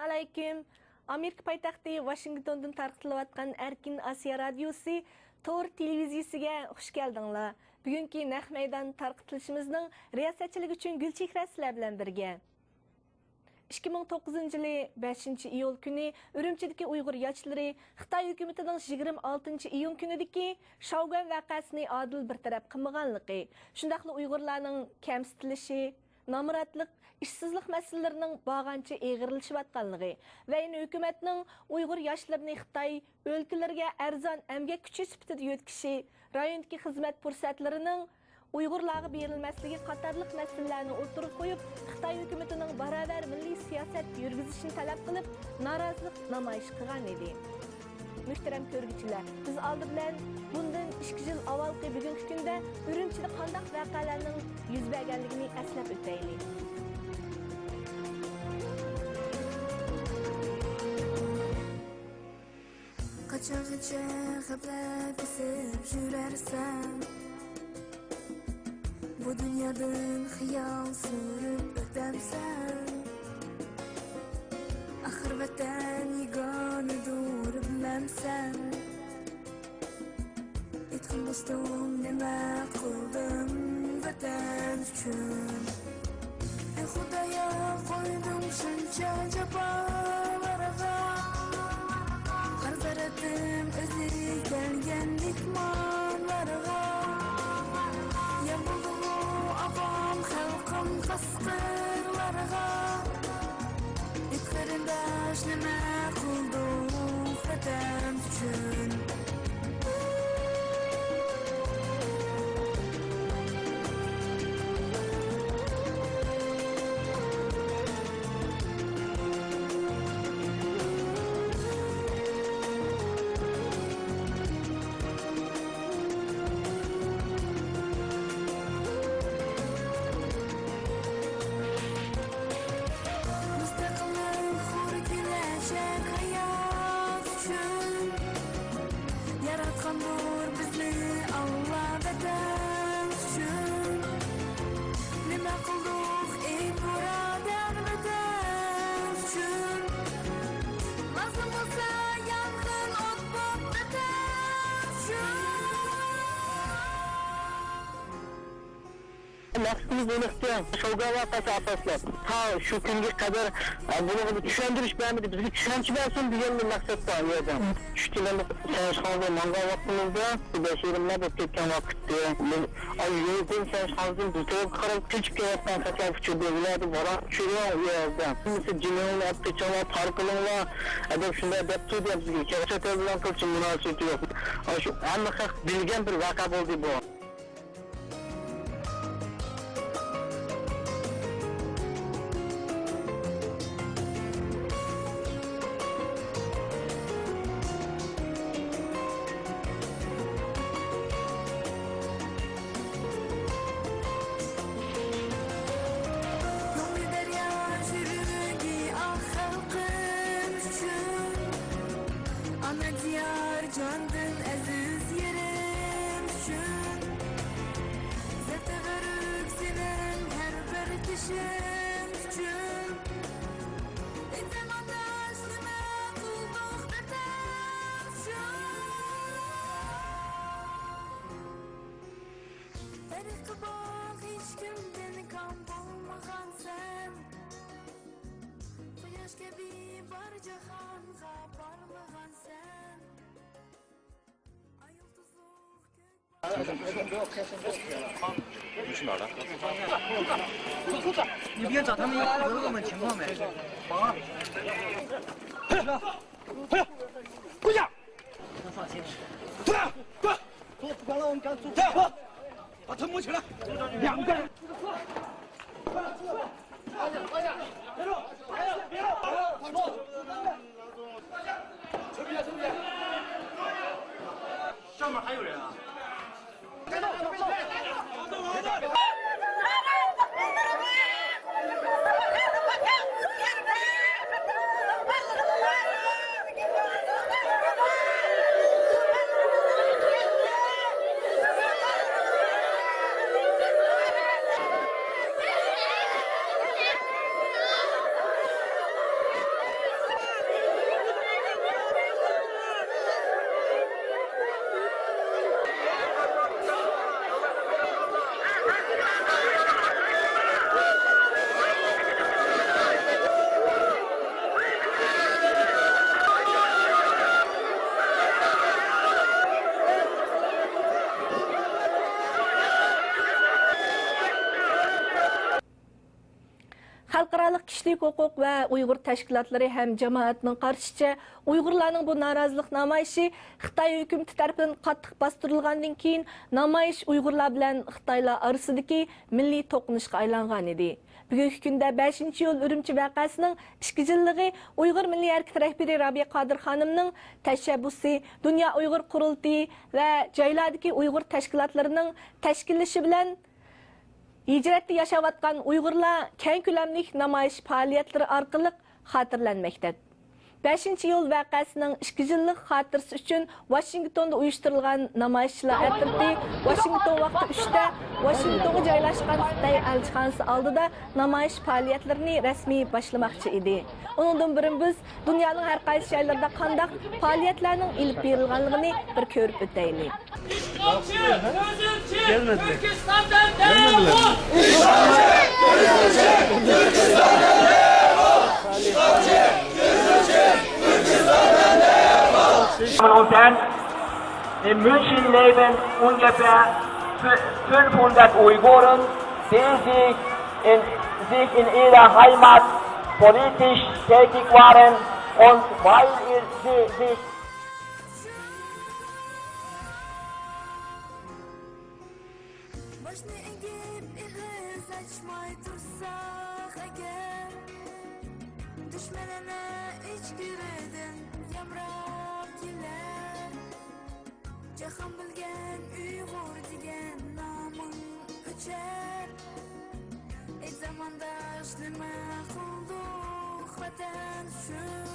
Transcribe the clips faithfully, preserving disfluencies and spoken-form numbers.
ئەسسالامۇئەلەيكۇم. ئامېرىكا پايتەختى ۋاشىنگتوندىن تارقىتىلىۋاتقان ئەركىن ئاسىيا رادىيوسى تور تېلېۋىزىيىسىگە خۇش كەلدىڭلار. بۈگۈنكى نەق مەيدان تارقىتىلىشىمىزنىڭ رىياسەتچىلىكى ئۈچۈن گۈلچېھرە سىلەر بىلەن بىرگە. ئىككى مىڭ توققۇزىنچى يىلى بەشىنچى ئىيۇل كۈنى ئۈرۈمچىدىكى ئۇيغۇر ياشلىرى خىتاي ھۆكۈمىتىنىڭ يىگىرمە ئالتىنچى ئىيۇن كۈنىدىكى شاۋگۈەن ۋەقەسىنى ئادىل بىر تەرەپ قىلمىغانلىقى، شۇنداقلا ئۇيغۇرلارنىڭ كەمسىتىلىشى، نامراتلىق، ئىشسىزلىق مەسىلىلىرىنىڭ بارغانچە ئېغىرلىشىۋاتقانلىقى ۋە يەنە ھۆكۈمەتنىڭ ئۇيغۇر ياشلىرىنى خىتاي ئۆلكىلىرىگە ئەرزان ئەمگەك كۈچى سۈپىتىدە يۆتكىشى، رايوندىكى خىزمەت پۇرسەتلىرىنىڭ ئۇيغۇرلارغا بېرىلمەسلىكى قاتارلىق مەسىلىلەرنى ئوتتۇرىغا قويۇپ، خىتاي ھۆكۈمىتىنىڭ باراۋەر مىللىي سىياسەت يۈرگۈزۈشىنى تەلەپ قىلىپ، نارازىلىق نامايىشى قىلغان ئىدى. مۆھتەرەم كۆرگۈچىلەر، بىز ئالدى بىلەن بۇندىن ئىككى يىل ئاۋۋالقى بۈگۈنكى كۈندە ئۈرۈمچىدە قانداق ۋەقەلەرنىڭ يۈز بەرگەنلىكىنى ئەسلەپ ئۆتەيلى. قاچانغىچە غەپلەت بېسىپ يۈرەرسەن؟ بۇ دۇنيادىن خىيال سۈرۈپ ئۆتەمسەن؟ ئاخىر ۋەتەن يېگانىدۇر بىلەمسەن؟ ئېيتقىن دوستۇم، نېمە قىلدىڭ ۋەتەن ئۈچۈن؟ ئەي خۇدايا، قويدۇڭ شۇنچە جاپالارغا، ھەر زەررىدىن ئۆزى كەلگەن مېھمانلارغا. يار بولدىغۇ ئاپام، خەلقىم قەسقەرلەرگە. ئېيت قېرىنداش، نېمە قىلدۇق ۋەتەن ئۈچۈن؟ مۇستەقىللىق، ھۇر كېلەچەك ھايات ئۈچۈن، ياراتقاندۇر بىزنى ئاللا ۋەتەن ئۈچۈن. نېمە قىلدۇق ئەي بۇرادەر ۋەتەن ئۈچۈن؟ لازىم بولسا يانغىن ئوت بوپ ۋەتەن ئۈچۈن. مەقسىتىمىز نېمە ئىكەن؟ شوگا ۋەقەسى ئاساسلىق. تا شۇ كۈنگە قەدەر، ئە، بۇنىڭغا بىر چۈشەندۈرۈش بەرمىدى، بىزگە چۈشەنچە بەرسۇن دېگەن بىر مەقسەت بار ئۇ يەردە. چۈشتىن سەنشىخاڭزا ماڭغان ۋاقتىمىزدا بەش يېرىملەر بولۇپ كەتكەن ۋاقىتتى. بىز، ئاي، يولدىن سەنشىخاڭزىدىن بۇ تەرەپكە قاراپ قېچىپ كېلىۋاتقان خەقلەر ئۇچۇردى. ئۇلاردا ۋاراق چۈشۈرۈڭ ئۇ يەردە. ھەممىسى جېنىڭلارنى ئېلىپ قېچىڭلار، تارقىلىڭلار، ئەدەپ شۇنداق دەپ تۇردى بىزگە. چەت ئەل بىلەن قىلچە مۇناسىۋىتى يوق. ئاشۇ ھەممە خەق بىلگەن بىر ۋەقە بولدى بۇ. كۆڭلى دەريا، يۈرىكى ئاق خەلقىم ئۈچۈن. ئانا دىيار جاندىن ئەزىز يېرىم ئۈچۈن، زەردە بۆرۈك سېنىڭ ھەر بىر تېشىڭ ئۈچۈن. ئېيتىڭ ئاداش، نېمە قىلدۇق ۋەتەن ئۈچۈن؟ تارىخقا باق، ھېچكىمدىن كەم بولمىغانسەن. قۇياش كەبى بار جاھانغا پارلىغانسەن. ئاي يۇلتۇزلۇق كۆك 你不用找他们要，我问问情况没？忙啊。 把他摸起来，两个人。上面还有人啊？ كىشىلىك ھوقۇق ۋە ئۇيغۇر تەشكىلاتلىرى ھەم جامائەتنىڭ قارىشىچە، ئۇيغۇرلارنىڭ بۇ نارازىلىق نامايىشى خىتاي ھۆكۈمىتى تەرىپىدىن قاتتىق باستۇرۇلغاندىن كېيىن، نامايىش ئۇيغۇرلار بىلەن خىتايلار ئارىسىدىكى مىللىي توقۇنۇشقا ئايلانغان ئىدى. بۈگۈنكى كۈندە بەشىنچى ئىيۇل ئۈرۈمچى ۋەقەسىنىڭ ئىككى يىللىقى ئۇيغۇر مىللىي ھەرىكىتى رەھبىرى رابىيە قادىر خانىمنىڭ تەشەببۇسى، دۇنيا ئۇيغۇر قۇرۇلتىيى ۋە جايلاردىكى ئۇيغۇر تەشكىلاتلىرىنىڭ تەشكىللىشى بىلەن ھىجرەتتە ياشاۋاتقان ئۇيغۇرلار كەڭ كۆلەملىك نامايىش پائالىيەتلىرى ئارقىلىق خاتىرىلەنمەكتە. بەشىنچى ئىيۇل ۋەقەسىنىڭ ئىككى يىللىق خاتىرىسى ئۈچۈن ۋاشىنگتوندا ئۇيۇشتۇرۇلغان نامايىشچىلار ئەترىتى ۋاشىنگتون ۋاقتى ئۈچتە ۋاشىنگتونغا جايلاشقان خىتاي ئەلچىخانىسى ئالدىدا نامايىش پائالىيەتلىرىنى رەسمىي باشلىماقچى ئىدى. ئۇنىڭدىن بۇرۇن بىز دۇنيانىڭ ھەر قايسى جايلىرىدا قانداق پائالىيەتلەرنىڭ ئېلىپ بېرىلغانلىقىنى بىر كۆرۈپ ئۆتەيلى. ئىشغالچى، ئۆزۈمچى، گەلمەدىلەر. تۈركىستاندىن دەۋر. Unten, in München leben ungefähr fü- fünfhundert Uiguren, die sich in, sich in ihrer Heimat politisch tätig waren und weil sie sich باشنى ئېگىپ ئېغىز ئاچماي تۇرساق ئەگەر، دۈشمەنلەرنىڭ ئىچكىرىدىن يامراپ كېلەر. جاھان بىلگەن ئۇيغۇر دېگەن نامىڭ ئۆچەر. ئەي زامانداش، نېمە قىلدۇق ۋەتەن ئۈچۈن؟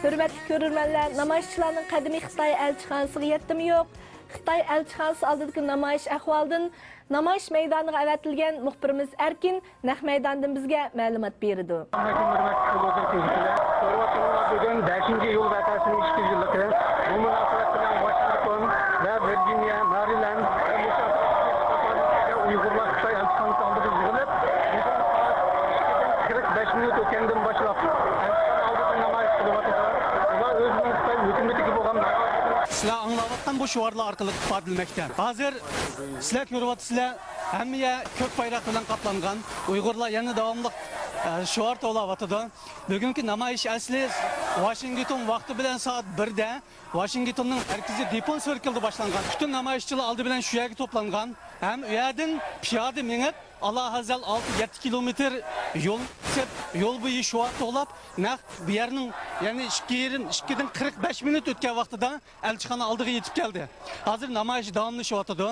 ھۆرمەتلىك كۆرۈرمەنلەر، نامايىشچىلارنىڭ قەدىمى خىتاي ئەلچىخانىسىغا يەتتىمۇ يوق، خىتاي ئەلچىخانىسى ئالدىدىكى نامايىش ئەھۋالىدىن نامايىش مەيدانىغا ئەۋەتىلگەن مۇخبىرىمىز ئەركىن نەق مەيداندىن بىزگە مەلۇمات بېرىدۇ. كۆرۈۋاتقىنىڭلار، بۈگۈن بەشىنچى ئىيۇل ۋەقەسىنىڭ ئىككى يىللىقى. بۇ مۇناسىۋەت بىلەن ۋاشىنگتون ۋە ۋىرجىنىيە، مارىلەند ۋە ئۇيغۇرلار خىتاي ئەلچىخانىسى ئالدىدا يىغىلىپ، بۈگۈن سائەت ئىككىدىن قىرىق بەش مىنۇت ئۆتكەندىن باشلاپ ئەلچىخانا ئالدىدا نامايىش قىلىۋاتىدۇ. ئۇلار ئۆزىنىڭ خىتاي ھۆكۈمىتىگە بولغان نارازىلىقىنى سىلەر ئاڭلاۋاتقان بۇ شوئارلار ئارقىلىق ئىپادىلىمەكتە. ھازىر سىلەر كۆرۈۋاتىسىلەر، ھەممە يەر كۆك بايراق بىلەن قاپلانغان. ئۇيغۇرلار يەنە داۋاملىق، ئە، شوئار توۋلاۋاتىدۇ. بۈگۈنكى نامايىش ئەسلى ۋاشىنگتون ۋاقتى بىلەن سائەت بىردە ۋاشىنگتوننىڭ مەركىزى دىپون سىركلدا باشلانغان. پۈتۈن نامايىشچىلار ئالدى بىلەن شۇ يەرگە توپلانغان ھەم ئۇ يەردىن پىيادە مېڭىپ، ئالاھازەل ئالتە يەتتە كىلومېتىر يول كېسىپ، يول بويى شوئار توۋلاپ، نەق بۇ يەرنىڭ، يەنى ئىككى يېرىم، ئىككىدىن قىرىق بەش مىنۇت ئۆتكەن ۋاقتىدا ئەلچىخانا ئالدىغا يېتىپ كەلدى. ھازىر نامايىش داۋاملىشىۋاتىدۇ.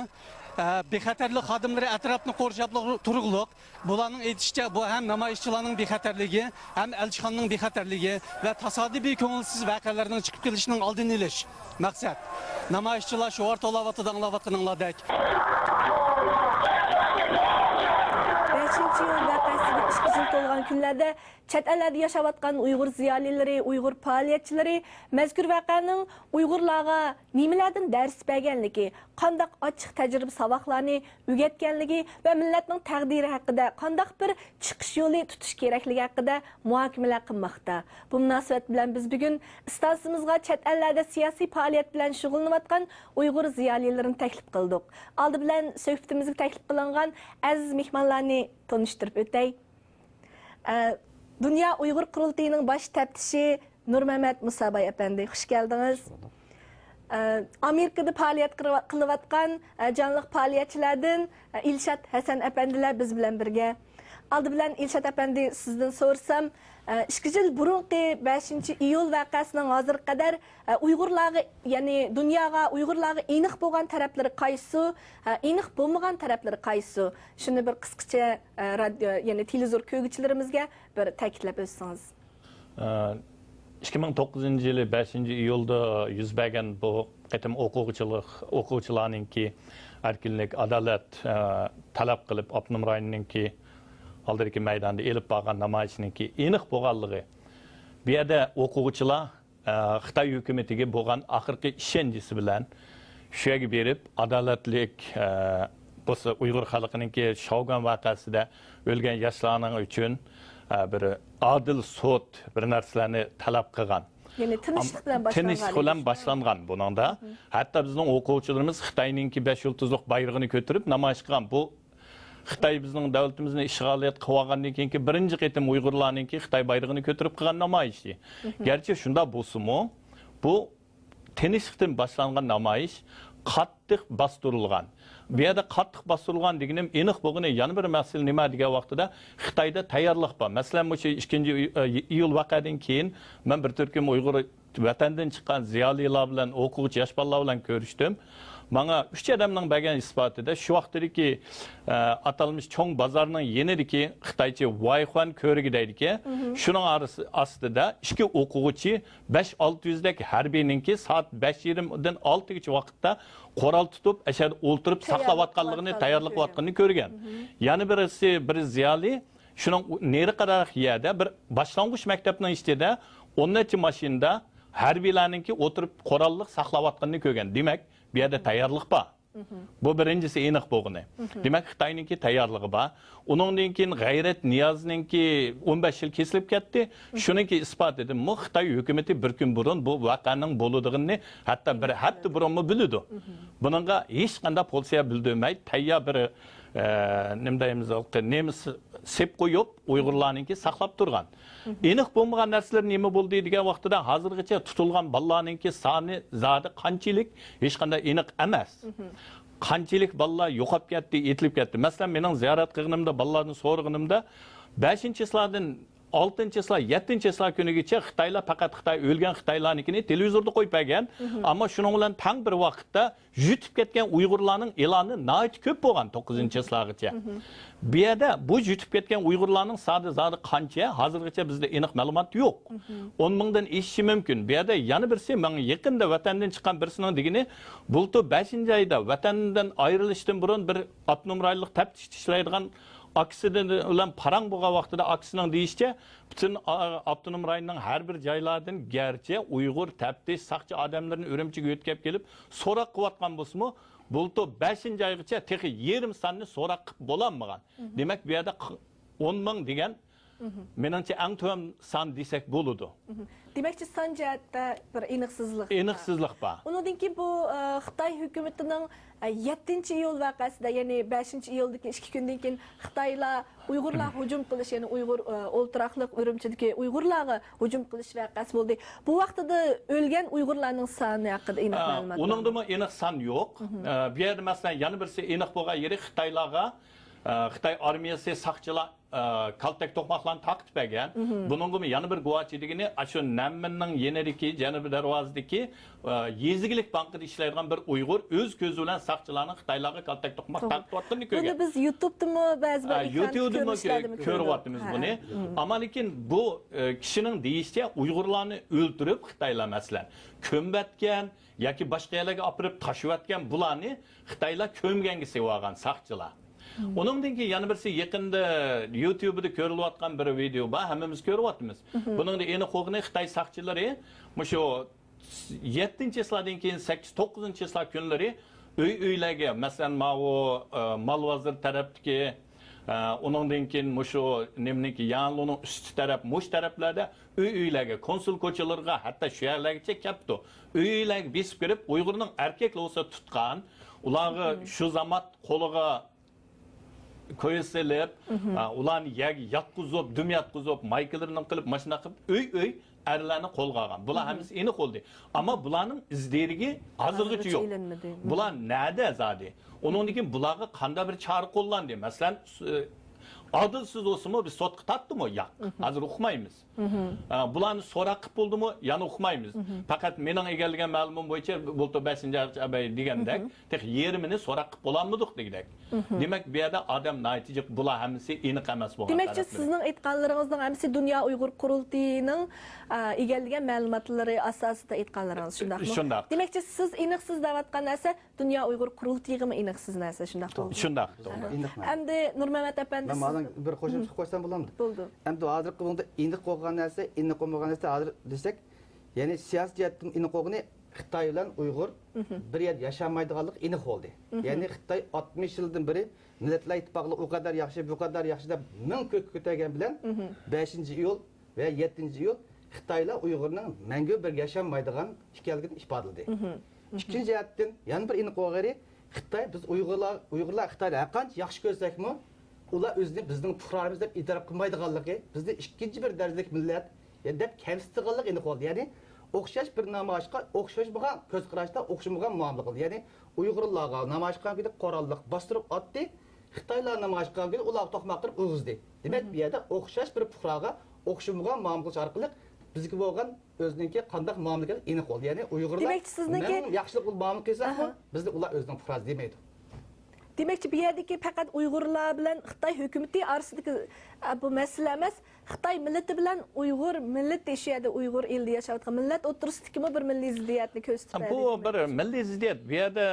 ئە، بىخەتەرلىك خادىملىرى ئەتراپنى قورشاپ تۇرۇقلۇق. بۇلارنىڭ ئېيتىشىچە، بۇ ھەم نامايىشچىلارنىڭ بىخەتەرلىكى، ھەم ئەلچىخانىنىڭ بىخەتەرلىكى ۋە تاسادىپىي كۆڭۈلسىز ۋەقەلەرنىڭ چىقىپ كېلىشىنىڭ ئالدىنى ئېلىش مەقسەت. نامايىشچىلار شوئار توۋلاۋاتىدۇ، ئاڭلاۋاتقىنىڭلاردەك. بەشىنچى ئىيۇل ۋەقەسىگە ئىككى يىل تولغان كۈنلەردە چەت ئەللەردە ياشاۋاتقان ئۇيغۇر زىيالىيلىرى، ئۇيغۇر پائالىيەتچىلىرى مەزكۇر ۋەقەنىڭ ئۇيغۇرلارغا نېمىلەردىن دەرس بەرگەنلىكى، قانداق ئاچچىق تەجرىبە ساۋاقلارنى ئۆگەتكەنلىكى ۋە مىللەتنىڭ تەقدىرى ھەققىدە قانداق بىر چىقىش يولى تۇتۇش كېرەكلىكى ھەققىدە مۇھاكىمىلەر قىلماقتا. بۇ مۇناسىۋەت بىلەن بىز بۈگۈن ئىستانسىمىزغا چەت ئەللەردە سىياسىي پائالىيەت بىلەن شۇغۇللىنىۋاتقان ئۇيغۇر زىيالىيلىرىنى تەكلىپ قىلدۇق. ئالدى بىلەن سۆھبىتىمىزگە تەكلىپ قىلىنغان ئەزىز مېھمانلارنى تونۇشتۇرۇپ ئۆتەي. ئە، دۇنيا ئۇيغۇر قۇرۇلتىيىنىڭ باش تەپتىشى نۇرمەمەت مۇساباي ئەپەندى، خۇش كەلدىڭىز. ئە، ئامېرىكىدا پائالىيەت قىلىۋا-، قىلىۋاتقان، ئە، جانلىق پائالىيەتچىلەردىن، ئە، ئىلشات ھەسەن ئەپەندىلەر بىز بىلەن بىرگە. ئالدى بىلەن ئىلشات ئەپەندى، سىزدىن سورىسام، ئە، ئىككى يىل بۇرۇنقى بەشىنچى ئىيۇل ۋەقەسىنىڭ ھازىرغا قەدەر، ئە، ئۇيغۇرلارغا، يەنى دۇنياغا، ئۇيغۇرلارغا ئېنىق بولغان تەرەپلىرى قايسىسى، ئە، ئېنىق بولمىغان تەرەپلىرى قايسىسى؟ شۇنى بىر قىسقىچە، ئە، رادىيو، يەنى تېلېۋىزور كۆرگۈچىلىرىمىزگە بىر تەكىتلەپ ئۆتسىڭىز. ئىككى مىڭ توققۇزىنچى يىلى بەشىنچى ئىيۇلدا يۈز بەرگەن بۇ قېتىم ئوقۇغۇچىلىق، ئوقۇغۇچىلارنىڭكى ئەركىنلىك، ئادالەت، ئە، تەلەپ قىلىپ، ئاپتونوم رايوننىڭكى ئالدىدىكى مەيداندا ئېلىپ بارغان نامايىشنىڭكى ئېنىق بولغانلىقى، بۇ يەردە ئوقۇغۇچىلار، ئە، خىتاي ھۆكۈمىتىگە بولغان ئاخىرقى ئىشەنچىسى بىلەن شۇ يەرگە بېرىپ، ئادالەتلىك، ئە، بولسا ئۇيغۇر خەلقىنىڭكى شاۋگۈەن ۋەقەسىدە ئۆلگەن ياشلارنىڭ ئۈچۈن، ئە، بىر ئادىل سوت، بىر نەرسىلەرنى تەلەپ قىلغان. يەنى تىنچلىق بىلەن باشلانغان. تىنچلىق بىلەن باشلانغان بۇنىڭدا. ھەتتا بىزنىڭ ئوقۇغۇچىلىرىمىز خىتاينىڭكى بەش يۇلتۇزلۇق بايرىقىنى كۆتۈرۈپ نامايىش قىلغان. بۇ خىتاي بىزنىڭ دۆلىتىمىزنى ئىشغالىيەت قىلىۋالغاندىن كېيىنكى بىرىنچى قېتىم ئۇيغۇرلارنىڭكى خىتاي بايرىقىنى كۆتۈرۈپ قىلغان نامايىشى. گەرچە شۇنداق بولسىمۇ، بۇ تىنچلىقتىن باشلانغان نامايىش قاتتىق باستۇرۇلغان. بۇ يەردە قاتتىق باستۇرۇلغان دېگىنىم ئېنىق بولغىنى يەنە بىر مەسىلە نېمە دېگەن ۋاقتىدا خىتايدا تەييارلىق بار. مەسىلەن، مۇشۇ ئىككىنچى ئىي-، ئىيۇل ۋەقەدىن كېيىن مەن بىر تۈركۈم ئۇيغۇر ۋەتەندىن چىققان زىيالىيلار بىلەن ئوقۇغۇچى ياش بالىلار بىلەن كۆرۈشتۈم. ماڭا ئۈچ ئادەمنىڭ بەرگەن ئىسپاتىدا شۇ ۋاقىتتىكى، ئە، ئاتالمىش چوڭ بازارنىڭ يېنىدىكى خىتايچە ۋايخۇەن كۆۋرۈكى دەيدىكەن. شۇنىڭ ئارىسى، ئاستىدا ئىككى ئوقۇغۇچى بەش ئالتە يۈزدەك ھەربىينىڭكى سائەت بەش يېرىمدىن ئالتىگىچە ۋاقىتتا قورال تۇتۇپ، ئەشەدە ئولتۇرۇپ ساقلاۋاتقانلىقىنى، تەييارلىق قىلىۋاتقانلىقىنى كۆرگەن. يەنە بىرسى، بىر زىيالىي شۇنىڭ نېرى قەدەر يەردە بىر باشلانغۇچ مەكتەپنىڭ ئىچىدە ئون نەچچە ماشىنىدا ھەربىيلەرنىڭكى ئولتۇرۇپ قوراللىق ساقلاۋاتقىنىنى كۆرگەن. دېمەك، بۇ يەردە تەييارلىق بار. بۇ بىرىنچىسى ئېنىق بولغىنى. دېمەك، خىتاينىڭكى تەييارلىقى بار. ئۇنىڭدىن كېيىن غەيرەت نىيازنىڭكى ئون بەش يىل كېسىلىپ كەتتى. شۇنىڭكى ئىسپاتىدىمۇ خىتاي ھۆكۈمىتى بىر كۈن بۇرۇن بۇ ۋەقەنىڭ بولىدىغىنىنى ھەتتا بىر ھەپتە بۇرۇنمۇ بىلىدۇ. بۇنىڭغا ھېچقانداق پولىسىيە بىلدۈرمەي، تەييار بىر، ئە، نېمە دەيمىز، نېمە سېپ قويۇپ، ئۇيغۇرلارنىڭكى ساقلاپ تۇرغان. ئېنىق بولمىغان نەرسىلەر نېمە بولدى دېگەن ۋاقتىدا، ھازىرغىچە تۇتۇلغان بالىلارنىڭكى سانى زادى قانچىلىك، ھېچقانداق ئېنىق ئەمەس. قانچىلىك بالىلار يوقاپ كەتتى، ئېتىلىپ كەتتى. مەسىلەن، مېنىڭ زىيارەت قىلغىنىمدا، بالىلاردىن سورىغىنىمدا، بەشىنچى چىسلادىن ئالتىنچى چىسلا، يەتتىنچى چىسلا كۈنىگىچە خىتايلار، پەقەت خىتاي، ئۆلگەن خىتايلارنىڭكىنى تېلېۋىزوردا قويۇپ بەرگەن. ئەمما شۇنىڭ بىلەن تەڭ بىر ۋاقىتتا يۈتۈپ كەتكەن ئۇيغۇرلارنىڭ ئېلانى ناھايىتى كۆپ بولغان، توققۇزىنچى چىسلاغىچە. بۇ يەردە بۇ يۈتۈپ كەتكەن ئۇيغۇرلارنىڭ سانى زادى قانچە؟ ھازىرغىچە بىزدە ئېنىق مەلۇمات يوق. ئون مىڭدىن ئېشىشى مۇمكىن. بۇ يەردە يەنە بىرسى، ماڭا يېقىندا ۋەتەندىن چىققان بىرسىنىڭ دېگىنى، بۇلتۇر بەشىنچى ئايدا ۋەتەندىن ئايرىلىشتىن بۇرۇن بىر ئاپتونوم رايونلۇق تەپتىش ئىشلەيدىغان ئاكىسى بىلەن پاراڭ بولغان ۋاقتىدا، ئاكىسىنىڭ دېيىشىچە، پۈتۈن ئا-، ئاپتونوم رايوننىڭ ھەر بىر جايلاردىن گەرچە ئۇيغۇر تەپتىش ساقچى ئادەملىرىنى ئۈرۈمچىگە يۆتكەپ كېلىپ سوراق قىلىۋاتقان بولسىمۇ، بۇلتۇر بەشىنچى ئايغىچە تېخى يېرىم ساننى سوراق قىلىپ بولالمىغان. دېمەك، بۇ يەردە ق-، ئون مىڭ دېگەن، مېنىڭچە، ئەڭ تۆۋەن سان دېسەك بولىدۇ. دېمەكچى، سان جەھەتتە بىر ئېنىقسىزلىق. ئېنىقسىزلىق بار. ئۇنىڭدىن كېيىن بۇ، ئە، خىتاي ھۆكۈمىتىنىڭ، ئە، يەتتىنچى ئىيۇل ۋەقەسىدە، يەنى بەشىنچى ئىيۇلدىكى ئىككى كۈندىن كېيىن خىتايلار ئۇيغۇرلار ھۇجۇم قىلىش، يەنى ئۇيغۇر، ئە، ئولتۇراقلىق ئۈرۈمچىدىكى ئۇيغۇرلارغا ھۇجۇم قىلىش ۋەقەسى بولدى. بۇ ۋاقتىدا ئۆلگەن ئۇيغۇرلارنىڭ سانى ھەققىدە ئېنىق ئە، مەلۇمات بارمۇ؟ ئۇنىڭدىمۇ ئېنىق سان يوق. ئە، بۇ يەردە، مەسىلەن، يەنە بىرسى ئېنىق بولغان يېرى خىتايلارغا، ئە، خىتاي ئارمىيەسى ساقچىلار، ئە، كالتەك توقماقلارنى تارقىتىپ بەرگەن. بۇنىڭغىمۇ يەنە بىر گۇۋاھچى دېگىنى، ئاشۇ نەنمىننىڭ يېنىدىكى جەنۇبىي دەرۋازىدىكى، ئە، يېزىگىلىك بانكىدا ئىشلەيدىغان بىر ئۇيغۇر ئۆز كۆزى بىلەن ساقچىلارنىڭ خىتايلارغا كالتەك توقماق تارقىتىۋاتقىنىنى كۆرگەن. بۇنى بىز يۇتۇبتىمۇ، بەزى بىر ئە، ئېكران يۇتۇبتىمۇ كۆرۈنۈشلەردىمۇ كۆ-، كۆرۈۋاتىمىز بۇنى. ئەمما لېكىن بۇ، ئە، كىشىنىڭ دېيىشىچە، ئۇيغۇرلارنى ئۆلتۈرۈپ خىتايلار، مەسىلەن، كۆمۈۋەتكەن ياكى باشقا يەرلەرگە ئاپىرىپ تاشلىۋەتكەن، بۇلارنى خىتايلار كۆمگەنگە سېلىۋالغان ساقچىلار. ئۇنىڭدىن كېيىن يەنە بىرسى، يېقىندا يۇتۇبىدا كۆرۈلۈۋاتقان بىر ۋىدېو بار، ھەممىمىز كۆرۈۋاتىمىز. بۇنىڭدا ئېنىق بولغىنى، خىتاي ساقچىلىرى مۇشۇ يەتتىنچى چىسلادىن كېيىن سەككىز، توققۇزىنچى چىسلا كۈنلىرى ئۆي-ئۆيلەرگە، مەسىلەن، ماۋۇ، ئە، مال بازىرى تەرەپتىكى، ئە، ئۇنىڭدىن كېيىن مۇشۇ نېمىنىڭكى، يەنلۇنىڭ ئۈستى تەرەپ، مۇشۇ تەرەپلەردە ئۆي-ئۆيلەرگە، كونسۇل كوچىلىرىغا، ھەتتا شۇ يەرلەرگىچە كەپتۇ. ئۆي-ئۆيلەرگە بېسىپ كىرىپ، ئۇيغۇرنىڭ ئەركەكلىرى بولسا تۇتقان، ئۇلارغا شۇ زامات قولىغا كويزا سېلىپ، ئا، ئۇلارنى يەرگە ياتقۇزۇپ، دۈم ياتقۇزۇپ، مايكىلىرىنى قىلىپ، ماشىنا قىلىپ، ئۆي-ئۆي ئەرلەرنى قولغا ئالغان. بۇلار ھەممىسى ئېنىق بولدى. ئەمما بۇلارنىڭ ئىز دېرىكى ھازىرغىچە يوق. بۇلار نەدە زادى؟ ئۇنىڭدىن كېيىن بۇلارغا قانداق بىر چارە قوللاندى؟ مەسىلەن، س-، ئادىلسىز بولسىمۇ بىز سوتقا تارتتىمۇ؟ ياق. ھازىر ئۇقمايمىز. ئا، بۇلارنى سوراق قىلىپ بولدىمۇ؟ يەنە ئۇقمايمىز. پەقەت مېنىڭ ئىگىلىگەن مەلۇماتىم بويىچە بۇلتۇر بەشىنچى ئاي دېگەندەك، تېخى يېرىمىنى سوراق قىلىپ بولالمىدۇق دېگۈدەك. دېمەك، بۇ يەردە ئادەم ناھايىتى جىق، بۇلار ھەممىسى ئېنىق ئەمەس بولغان دېمەكچى، تەرەپلىرى. سىزنىڭ ئېيتقانلىرىڭىزنىڭ ھەممىسى دۇنيا ئۇيغۇر قۇرۇلتىيىنىڭ، ئا، ئىگىلىگەن مەلۇماتلىرى ئاساسىدا ئېيتقانلىرىڭىز، شۇنداقمۇ؟ شۇنداق. دېمەكچى، سىز ئېنىقسىز دەۋاتقان نەرسە دۇنيا ئۇيغۇر قۇرۇلتىيىغىمۇ ئېنىقسىز نەرسە، شۇنداقمۇ؟ شۇنداق، توغرا. ئېنىق مەن. ئەمدى نۇرمەمەت ئەپەندى، مەن سىز مانا بىر قوشۇمچە قىلىپ قويسام بولامدۇ؟ بولىدۇ. ئەمدى ھازىرقى كۈندە ئېنىق بولغان نەرسە، ئېنىق بولمىغان نەرسە ھازىر دېسەك، يەنى سىياسىي جەھەتتىن ئېنىق بولغىنى خىتاي بىلەن ئۇيغۇر بىر يەردە ياشالمايدىغانلىقى ئېنىق بولدى. يەنى خىتاي ئاتمىش يىلدىن بېرى مىللەتلەر ئىتتىپاقلىقى ئۇ قەدەر ياخشى، بۇ قەدەر ياخشى دەپ مىڭ كۆككە كۆتەرگەن بىلەن بەشىنچى ئىيۇل ۋە يەتتىنچى ئىيۇل خىتايلار ئۇيغۇرنىڭ مەڭگۈ بىر ياشانمايدىغان ئىكەنلىكىنى ئىپادىلىدى. ئىككىنچى جەھەتتىن، يەنە بىر ئېنىق بولغىنى، خىتاي، بىز ئۇيغۇرلار، ئۇيغۇرلار خىتاينى ھەرقانچە ياخشى كۆرسەكمۇ، ئۇلار ئۆزىنى بىزنىڭ پۇقرامىز دەپ ئېتىراپ قىلمايدىغانلىقى، بىزنى ئىككىنچى بىر دەرىجىلىك مىللەت دەپ كەمسىتىدىغانلىقى ئېنىق بولدى. يەنى ئوخشاش بىر نامايىشقا ئوخشاشمىغان كۆز قاراشتا ئوخشىمىغان مۇئامىلە قىلدى. يەنى ئۇيغۇرلارغا نامايىش قىلغان كۈنى قوراللىق باستۇرۇپ ئاتتى، خىتايلار نامايىش قىلغان كۈنى ئۇلارغا توقماق قىلىپ ئۇرغۇزدى. دېمەك، بۇ يەردە ئوخشاش بىر پۇقراغا ئوخشىمىغان مۇئامىلە قىلىش ئارقىلىق بىزگە بولغان ئۆزىنىڭكى قانداق مۇئامىلە ئېنىق بولدى. يەنى ئۇيغۇرلار دېمەكچى، سىزنىڭكى مەن ياخشىلىق مۇئامىلە قىلساقمۇ، ئاھا، بىزنى ئۇلار ئۆزىنىڭ پۇقراسى دېمەيدۇ. دېمەكچى، بۇ يەردىكى پەقەت ئۇيغۇرلار بىلەن خىتاي ھۆكۈمىتى ئارىسىدىكى، ئە، بۇ مەسىلە ئەمەس، خىتاي مىللىتى بىلەن ئۇيغۇر مىللىتى، شۇ يەردە ئۇيغۇر ئېلىدە ياشاۋاتقان مىللەت ئوتتۇرىسىدىكىمۇ بىر مىللىي زىددىيەتنى كۆرسىتىپ بۇ بەردى بىر دېمەكچى. مىللىي زىددىيەت. بۇ يەردە،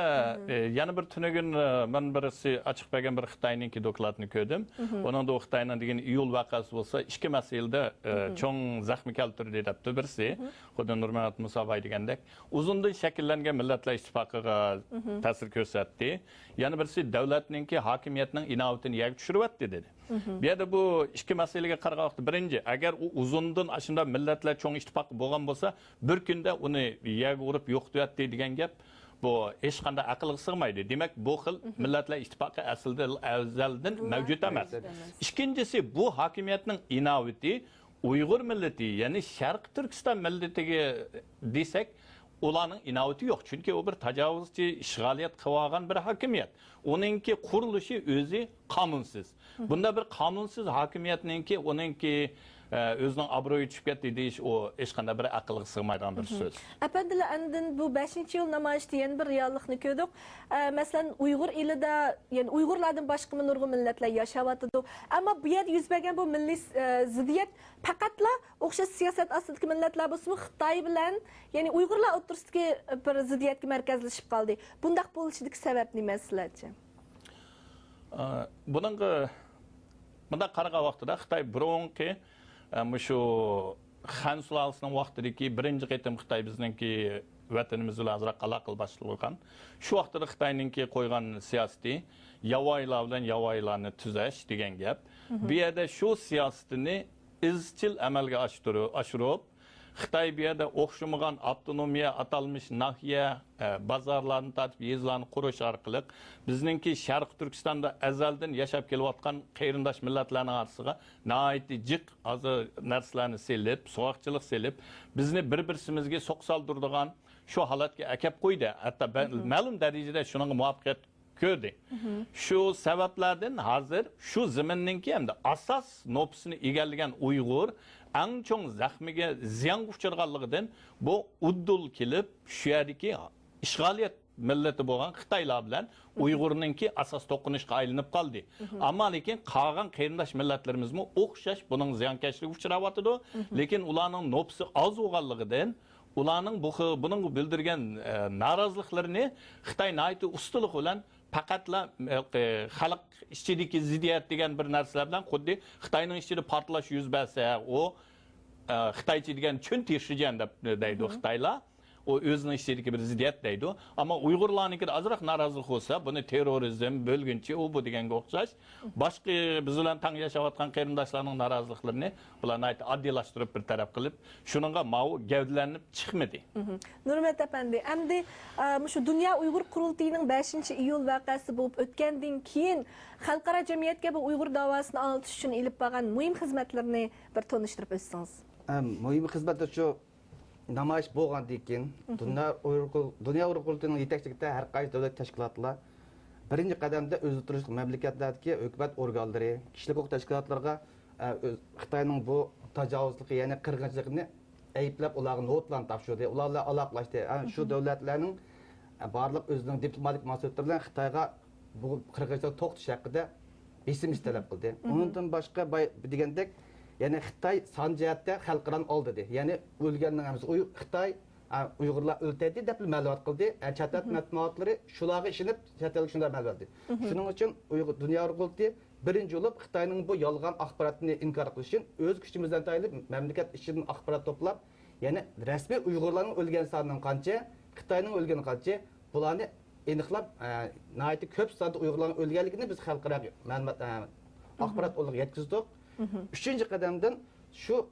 ئە، يەنە بىر تۈنۈگۈن، ئە، مەن بىرسى ئاچىق بەرگەن بىر خىتاينىڭكى دوكلاتىنى كۆردۈم. ئۇنىڭدا ئۇ خىتاينىڭ دېگەن ئىيۇل ۋەقەسى بولسا ئىككى مەسىلىدە، ئە، چوڭ زەخمە كەلتۈردى دەپتۇ بىرسى. خۇددى نۇرمەمەت مۇساباي دېگەندەك. ئۇزۇندىن شەكىللەنگەن مىللەتلەر ئىتتىپاقىغا تەسىر كۆرسەتتى. يەنە بىرسى دۆلەتنىڭكى ھاكىمىيەتنىڭ ئىناۋىتىنى يەرگە چۈشۈرۈۋەتتى دېدى. بۇ يەردە بۇ ئىككى مەسىلىگە قارىغان ۋاقىتتا، بىرىنچى، ئەگەر ئۇ ئۇزۇندىن ئاشۇنداق مىللەتلەر چوڭ ئىتتىپاق بولغان بولسا، بىر كۈندە ئۇنى يەرگە ئۇرۇپ يوقىتىۋەتتى دېگەن گەپ، بۇ ھېچقانداق ئەقىلگە سىغمايدۇ. دېمەك، بۇ خىل مىللەتلەر ئىتتىپاقى ئەسلىدە ئەزەلدىن مەۋجۇت ئەمەس. مەۋجۇت ئەمەس. ئىككىنچىسى، بۇ ھاكىمىيەتنىڭ ئىناۋىتى ئۇيغۇر مىللىتى، يەنى شەرقىي تۈركىستان مىللىتىگە دېسەك، ئۇلارنىڭ ئىناۋىتى يوق. چۈنكى ئۇ بىر تاجاۋۇزچى، ئىشغالىيەت قىلىۋالغان بىر ھاكىمىيەت. ئۇنىڭكى قۇرۇلۇشى ئۆزى قانۇنسىز. بۇنداق بىر قانۇنسىز ھاكىمىيەتنىڭكى، ئۇنىڭكى، ئە، ئۆزىنىڭ ئابرۇيى چۈشۈپ كەتتى دېيىش، ئۇ ھېچقانداق بىر ئەقىلگە سىغمايدىغان بىر سۆز. ئەپەندىلەر، ئاندىن بۇ بەشىنچى ئىيۇل نامايىشىدا يەنە بىر رېئاللىقنى كۆردۇق. ئە، مەسىلەن، ئۇيغۇر ئېلىدا، يەنى ئۇيغۇرلاردىن باشقىمۇ نۇرغۇن مىللەتلەر ياشاۋاتىدۇ. ئەمما بۇ يەردە يۈز بەرگەن بۇ مىللىي، ئە، زىددىيەت پەقەتلا ئوخشاش سىياسەت ئاستىدىكى مىللەتلەر بولسىمۇ خىتاي بىلەن، يەنى ئۇيغۇرلار ئوتتۇرىسىدىكى بىر زىددىيەتكە مەركەزلىشىپ قالدى. بۇنداق بولۇشىدىكى سەۋەب نېمە سىلەرچە؟ ئا، بۇنىڭغا مۇنداق قارىغان ۋاقتىدا خىتاي بۇرۇنقى، ئە، مۇشۇ خەن سۇلالىسىنىڭ ۋاقتىدىكى بىرىنچى قېتىم خىتاي بىزنىڭكى ۋەتىنىمىز بىلەن ئازراق ئالاقىلەر باشلىغان. شۇ ۋاقتىدا خىتاينىڭكى قويغان سىياسىتى ياۋايىلار بىلەن ياۋايىلارنى تۈزەش دېگەن گەپ. بۇ يەردە شۇ سىياسىتىنى ئىزچىل ئەمەلگە ئاشتۇرۇ-، ئاشۇرۇپ، خىتاي بۇ يەردە ئوخشىمىغان ئاپتونومىيە، ئاتالمىش ناھىيە، ئە، بازارلارنى تارتىپ يېزىلارنى قۇرۇش ئارقىلىق بىزنىڭكى شەرقىي تۈركىستاندا ئەزەلدىن ياشاپ كېلىۋاتقان قېرىنداش مىللەتلەرنىڭ ئارىسىغا ناھايىتى جىق ھازىر نەرسىلەرنى سېلىپ، سوغۇقچىلىق سېلىپ، بىزنى بىر-بىرسىمىزگە سوق سالدۇرىدىغان شۇ ھالەتكە ئەكەپ قويدى. ھەتتا بە-، مەلۇم دەرىجىدە شۇنىڭغا مۇۋەپپەقىيەت كۆردى. شۇ سەۋەبلەردىن ھازىر شۇ زېمىننىڭكى ھەمدە ئاساس نوپۇسىنى ئىگىلىگەن ئۇيغۇر ئەڭ چوڭ زەخمىگە، زىيانغا ئۇچرىغانلىقىدىن بۇ ئۇدۇل كېلىپ، شۇ يەردىكى ئىشغالىيەت مىللىتى بولغان خىتايلار بىلەن ئۇيغۇرنىڭكى ئاساس توقۇنۇشقا ئايلىنىپ قالدى. ئەمما لېكىن قالغان قېرىنداش مىللەتلىرىمىزمۇ ئوخشاش بۇنىڭ زىيانكەشلىكىگە ئۇچراۋاتىدۇ. لېكىن ئۇلارنىڭ نوپۇسى ئاز بولغانلىقىدىن، ئۇلارنىڭ بۇ خىل، بۇنىڭغا بىلدۈرگەن، ئە، نارازىلىقلىرىنى خىتاي ناھايىتى ئۇستىلىق بىلەن پەقەتلا، ئە، خەلق ئىچىدىكى زىددىيەت دېگەن بىر نەرسىلەر بىلەن، خۇددى خىتاينىڭ ئىچىدە پارتلاش يۈز بەرسە، ئۇ، ئە، خىتايچە دېگەن چۈن تىشىجيەن دەپ دەيدۇ خىتايلار. ئۇ ئۆزىنىڭ ئىچىدىكى بىر زىددىيەت دەيدۇ. ئەمما ئۇيغۇرلارنىڭكىدە ئازراق نارازىلىق بولسا، بۇنى تېررورىزم، بۆلگۈنچى، ئۇ بۇ دېگەنگە ئوخشاش. باشقا بىز بىلەن تەڭ ياشاۋاتقان قېرىنداشلارنىڭ نارازىلىقلىرىنى بۇلار ناھايىتى ئاددىيلاشتۇرۇپ بىر تەرەپ قىلىپ، شۇنىڭغا ماۋۇ گەۋدىلىنىپ چىقمىدى. نۇرمەت ئەپەندى، ئەمدى، ئا، مۇشۇ دۇنيا ئۇيغۇر قۇرۇلتىيىنىڭ بەشىنچى ئىيۇل ۋەقەسى بولۇپ ئۆتكەندىن كېيىن، خەلقئارا جەمئىيەتكە بۇ ئۇيغۇر داۋاسىنى ئاڭلىتىش ئۈچۈن ئېلىپ بارغان مۇھىم خىزمەتلىرىنى بىر تونۇشتۇرۇپ ئۆتسىڭىز. ئەم، مۇھىم خىزمەتلەر شۇ، نامايىش بولغاندىن كېيىن، دۇنيا ئۇيغۇر، دۇنيا ئۇيغۇر قۇرۇلتىيىنىڭ يېتەكچىلىكىدە ھەر قايسى دۆلەت تەشكىلاتلار، بىرىنچى قەدەمدە ئۆزى تۇرۇشلۇق مەملىكەتلەردىكى ھۆكۈمەت ئورگانلىرى، كىشىلىك ھوقۇق تەشكىلاتلىرىغا، ئە، ئۆز-، خىتاينىڭ بۇ تاجاۋۇزلۇقى، يەنى قىرغىنچىلىقىنى ئەيىبلەپ، ئۇلارغا نوتىلارنى تاپشۇردى. ئۇلار بىلەن ئالاقىلەشتى. ئە، شۇ دۆلەتلەرنىڭ، ئە، بارلىق ئۆزىنىڭ دىپلوماتىك مۇناسىۋەتلىرى بىلەن خىتايغا بۇ قىرغىنچىلىقنى توختىتىش ھەققىدە بېسىم ئىش تەلەپ قىلدى. ئۇنىڭدىن باشقا، باي-، دېگەندەك، يەنى خىتاي سان جەھەتتە خەلقئارانى ئالدىدى. يەنى ئۆلگەننىڭ ھەممىسى ئۇي-، خىتاي، ئا، ئۇيغۇرلار ئۆلتەيدى دەپ مەلۇمات قىلدى. ئا، چەت ئەل مەتبۇئاتلىرى شۇلارغا ئىشىنىپ، چەت ئەلگە شۇنداق مەلۇمات بەردى. شۇنىڭ ئۈچۈن ئۇيغۇر، دۇنيا ئۇيغۇر قۇرۇلتىيى بىرىنچى بولۇپ خىتاينىڭ بۇ يالغان ئاخباراتنى ئىنكار قىلىش ئۈچۈن ئۆز كۈچىمىزدىن تايىنىپ مەملىكەت ئىچىدىن ئاخبارات توپلاپ، يەنى رەسمىي ئۇيغۇرلارنىڭ ئۆلگەن سانىنىڭ قانچە، خىتاينىڭ ئۆلگىنى قانچە، بۇلارنى ئېنىقلاپ، ئە، ناھايىتى كۆپ ساندا ئۇيغۇرلارنىڭ ئۆلگەنلىكىنى بىز خەلقئارا مەلۇمات، ئە، ئاخبارات ئورنىغا يەتكۈزدۇق. ئۈچىنچى قەدەمدىن شۇ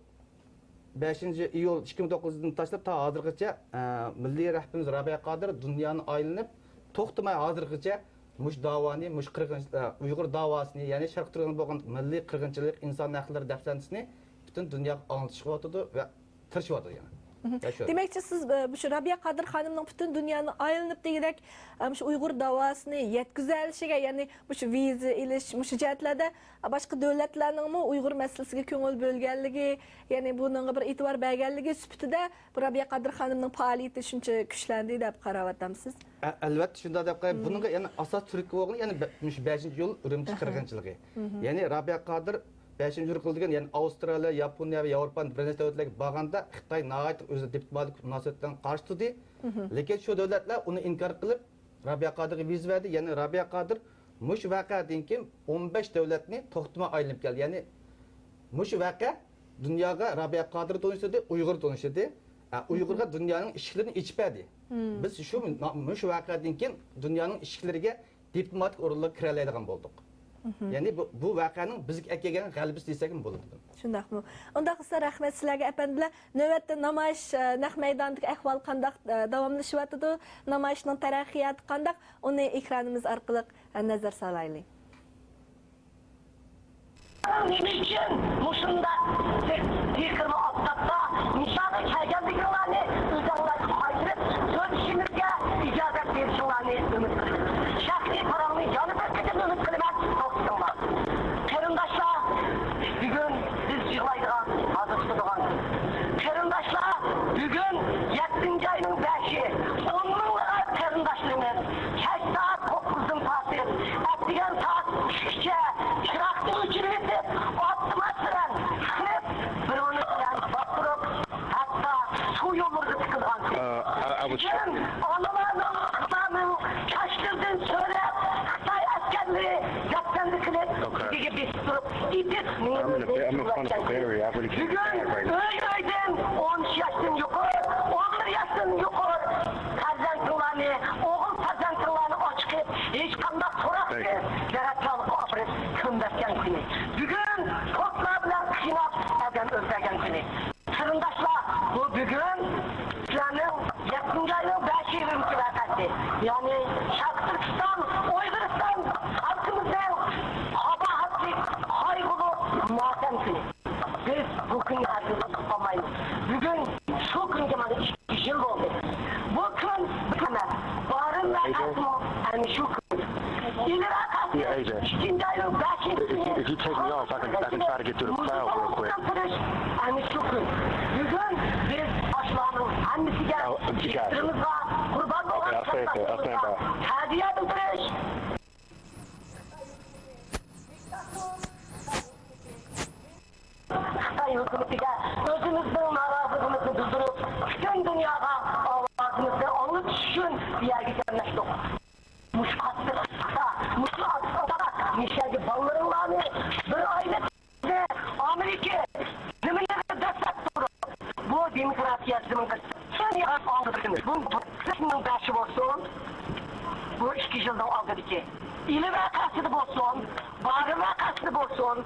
بەشىنچى ئىيۇل ئىككى مىڭ توققۇزدىن تاشلاپ تا ھازىرغىچە، ئە، مىللىي رەھبىرىمىز رابىيە قادىر دۇنيانى ئايلىنىپ، توختىماي ھازىرغىچە مۇشۇ داۋانى، مۇشۇ قىرغىن-، ئە، ئۇيغۇر داۋاسىنى، يەنى شەرقىي تۈركىستاندا بولغان مىللىي قىرغىنچىلىق، ئىنسان ھەقلىرى دەپسەندىسىنى پۈتۈن دۇنياغا ئاڭلىتىشقا ئاتىدۇ ۋە تىرىشىۋاتىدۇ يەنە. مھم. ياشاۋاتىدۇ. دېمەكچى، سىز، ئە، مۇشۇ رابىيە قادىر خانىمنىڭ پۈتۈن دۇنيانى ئايلىنىپ دېگۈدەك، ئە، مۇشۇ ئۇيغۇر داۋاسىنى يەتكۈزەلىشىگە، يەنى مۇشۇ ۋىزا ئېلىش، مۇشۇ جەھەتلەردە، ئە، باشقا دۆلەتلەرنىڭمۇ ئۇيغۇر مەسىلىسىگە كۆڭۈل بۆلگەنلىكى، يەنى بۇنىڭغا بىر ئېتىبار بەرگەنلىكى سۈپىتىدە بۇ رابىيە قادىر خانىمنىڭ پائالىيىتى شۇنچە كۈچلەندى دەپ قاراۋاتامسىز؟ ئە-، ئەلۋەتتە شۇنداق دەپ قارايمەن. مم. بۇنىڭغا يەنە ئاساس تۈرتكە بولغىنى يەنە بە-، مۇشۇ بەشىنچى ئىيۇل ئۈرۈمچى ئاھا. قىرغىنچىلىقى. مم. يەنى رابىيە قادىر بەشىنچى ئىيۇل قىلدى دېگەن، يەنى ئاۋسترالىيە، ياپونىيە ۋە ياۋروپانىڭ بىر نەچچە دۆلەتلەرگە بارغاندا خىتاي ناھايىتى ئۆزى دىپلوماتىك مۇناسىۋەت بىلەن قارشى تۇردى. مم. لېكىن شۇ دۆلەتلەر ئۇنى ئىنكار قىلىپ، رابىيە قادىرغا ۋىزا بەردى. يەنى رابىيە قادىر مۇشۇ ۋەقەدىن كېيىن ئون بەش دۆلەتنى توختىماي ئايلىنىپ كەلدى. يەنى مۇشۇ ۋەقە دۇنياغا رابىيە قادىر تونۇشتۇردى، ئۇيغۇر تونۇشتۇردى. ئە، ئۇيغۇرغا دۇنيانىڭ ئىشىكلىرىنى ئېچىپ بەردى. مم. بىز شۇ، مۇشۇ ۋەقەدىن كېيىن دۇنيانىڭ ئىشىكلىرىگە دىپلوماتىك ئورۇنلارغا كىرەلەيدىغان بولدۇق. مھم. يەنى بۇ، بۇ ۋەقەنىڭ بىزگە ئەكەلگەن غەلىبىسى دېسەكمۇ بولىدۇ. شۇنداقمۇ؟ ئۇنداق بولسا رەھمەت سىلەرگە، ئەپەندىلەر. نۆۋەتتە نامايىش، ئە، نەق مەيداندىكى ئەھۋال قانداق، ئە، داۋاملىشىۋاتىدۇ؟ نامايىشنىڭ تەرەققىياتى قانداق؟ ئۇنى ئېكرانىمىز ئارقىلىق، ئە، نەزەر سالايلى. نېمە ئۈچۈن مۇشۇنداق تېخىرما ئاپتاپتا نىشانغا كەلگەنلىكىڭلارنى ئۆزۈڭلار قايتۇرۇپ سۆزلىشىمىزگە ئىجازەت بېرىشىڭلارنى ئۈمىد قىلىمىز. شەخسىي پاراڭنى يەنە بىر قېتىم ئۈمىد قىلىمەن، توختىتىڭلار. قېرىنداشلار، بۈگۈن بىز يىغلايدىغان، ھازىر تۇتىدىغان كۈن. قېرىنداشلار، بۈگۈن يەتتىنچى ئاينىڭ بەشى، ئون مىڭلىغان قېرىنداشلىرىمىز كەچ سائەت توققۇزدىن تارتىپ ئەتىگەن سائەت ئۈچكىچە چىراغنى ئۆچۈرۈۋېتىپ، ئاپتومات بىلەن سىقىلىپ، بىر مىنۇت بىلەن باستۇرۇپ، ھەتتا سۇ يوللىرىغا تىقىلغان. Uh, I, I was بۈگۈن ئانىلارنىڭ، قىزلارنىڭ چاچلىرىدىن سۆرەپ، خىتاي ئەسكەرلىرى دەپسەندە قىلىپ، Okay. ئىچىگە بېسىپ تۇرۇپ، ئېتىپ، I'm in a, I'm in front of a ferry. I really can't بۈگۈن stand right now. ئۆي-ئۆيدىن ئون ئۈچ ياشتىن يۇقىرى، ئون بىر ياشتىن يۇقىرى پەرزەنتىڭلارنى، ئوغۇل پەرزەنتىڭلارنى ئاچىقىپ، ھېچقانداق سوراقسىز زەرەتخانىغا ئاپىرىپ كۆمۈۋەتكەن كۈنى. بۈگۈن توپلار بىلەن قىيناپ ئادەم ئۆلتۈرگەن كۈنى. قېرىنداشلار، بۇ بۈگۈن سىلەرنىڭ يەتتىنچى ئاينىڭ بەشى ئۈرۈمچى ۋەقەسى. يەنى شەرقىي تۈركىستان، ئۇيغۇرىستان خەلقىمىزنىڭ قاباھەتلىك، قايغۇلۇق ماتەم كۈنى. بىز بۇ كۈننى ھەرگىز ئۇنتۇپ قالمايمىز. بۈگۈن شۇ كۈنگە مانا ئىككى يىل بولدى. بۇ كۈن بىر كۈن ئەمەس، بارىن ۋەقەسىمۇ ئەنە شۇ كۈن. ئىلى ۋەقەسى Yeah, A J. ئىككىنچى ئاينىڭ بەشىنچى كۈنى. If you take me off, I can, I can try to get through the crowd real quick. تۇرۇش ئەنە شۇ كۈن. بۈگۈن بىز ئاشۇلارنىڭ ھەممىسىگە، Oh, you got it. شېھىتلىرىمىزغا، قۇربان بولغان Okay, I'll say it there. I'll stand by. قېرىنداشلىرىمىزغا تەزىيە بىلدۈرۈش. خىتاي ھۆكۈمىتىگە ئۆزىمىزنىڭ نارازىلىقىمىزنى بىلدۈرۈپ، پۈتۈن دۇنياغا ئاۋازىمىزنى ئاڭلىتىش ئۈچۈن بۇ يەرگە جەملەشتۇق. مۇشۇ قاتتىق ئىسسىقتا، مۇشۇ ئاچچىقتا نېمىشقا بالىلىرىڭلارنى بىر ئايلىق ئامېرىكا نېمىلەرگە دەسسەپ تۇرۇپ، بۇ دېموكراتىيە زېمىنىدا سەن ياراتقان بۇ توققۇزىنچى بەشى بولسۇن، بۇ ئىككى يىلنىڭ ئالدىدىكى ئىلى ۋەقەسىدە بولسۇن، بارىن ۋەقەسىدە بولسۇن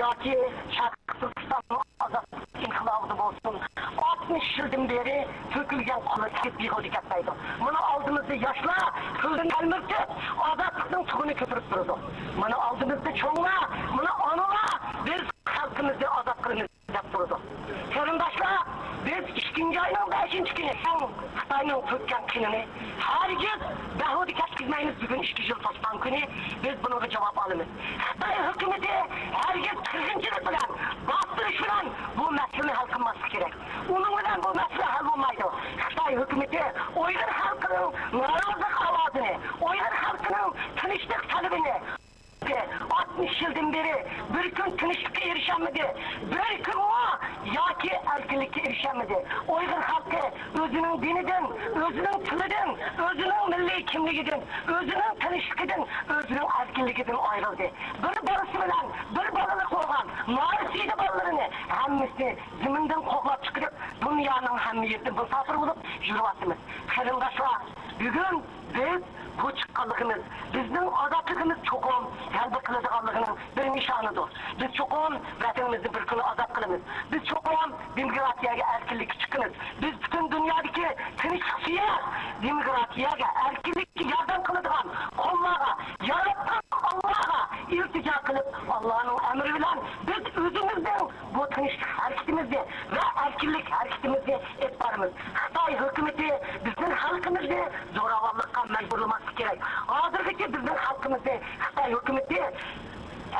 ياكى شەرقىي تۈركىستاننىڭ ئازادلىق ئىنقىلابىدا بولسۇن، ئاتمىش يىلدىن بېرى تۆكۈلگەن قانلار تىكىپ بىھۇدە كەتمەيدۇ. مانا ئالدىمىزدا ياشلار كۆزىنى تەلمۈرتۈپ، ئازادلىقنىڭ تۇغىنى كۆتۈرۈپ تۇرىدۇ. مانا ئالدىمىزدا چوڭلار، مانا ئانىلار بىز خەلقىمىزنى ئازاد قىلىمىز دەپ تۇرىدۇ. قېرىنداشلار، بىز ئىككىنچى ئاينىڭ بەشىنچى كۈنى خىتاينىڭ تۆككەن قېنىنى ھەرگىز بىھۇدە كەتكۈزمەيمىز. بۈگۈن ئىككى يىل توشقان كۈنى بىز بۇنىڭغا جاۋاب ئالىمىز. خىتاي ھۆكۈمىتى ھەرگىز قىرغىنچىلىق بىلەن، باستۇرۇش بىلەن بۇ مەسىلىنى ھەل قىلماسلىقى كېرەك. ئۇنىڭ بىلەن بۇ مەسىلە ھەل بولمايدۇ. خىتاي ھۆكۈمىتى ئۇيغۇر خەلقىنىڭ نارازىلىق ئاۋازىنى، ئۇيغۇر خەلقىنىڭ تىنچلىق تەلىپىنى، ئاتمىش يىلدىن بېرى بىر كۈن تىنچلىققا ئېرىشەلمىدى، بىر كۈنمۇ ياكى ئەركىنلىككە ئېرىشەلمىدى. ئۇيغۇر خەلقى ئۆزىنىڭ دىنىدىن، ئۆزىنىڭ تىلىدىن، ئۆزىنىڭ مىللىي كىملىكىدىن، ئۆزىنىڭ تىنچلىقىدىن، ئۆزىنىڭ ئەركىنلىكىدىن ئايرىلدى. بىر بالىسى بىلەن بىر بالىلىق بولغان نارەسىدە بالىلىرىنى ھەممىسىنى زېمىندىن قوغلاپ چىقىرىپ، دۇنيانىڭ ھەممە يېرىدىن مۇساپىر بولۇپ يۈرۈۋاتىمىز. قېرىنداشلار، بۈگۈن بىز بۇ چىققانلىقىمىز، بىزنىڭ ئازادلىقىمىز چوقۇم غەلىبە قىلىدىغانلىقىنىڭ بىر نىشانىدۇر. بىز چوقۇم ۋەتىنىمىزنى بىر كۈنى ئازاد قىلىمىز. بىز چوقۇم دېموكراتىيەگە، ئەركىنلىككە چىقىمىز. بىز پۈتۈن دۇنيادىكى تىنچلىقسۆيەر، دېموكراتىيەگە، ئەركىنلىككە ياردەم قىلىدىغان قوللارغا، ياراتقان ئاللاغا ئىلتىجا قىلىپ، ئاللانىڭ ئەمرى بىلەن بىز ئۆزىمىزنىڭ بۇ تىنچلىق ھەرىكىتىمىزنى ۋە ئەركىنلىك ھەرىكىتىمىزنى ئېلىپ بارىمىز. خىتاي ھۆكۈمىتى بىزنىڭ خەلقىمىزنى زوراۋانلىققا مەجبۇرلىماسلىقى كېرەك. ھازىرغىچە بىزنىڭ خەلقىمىزنى خىتاي ھۆكۈمىتى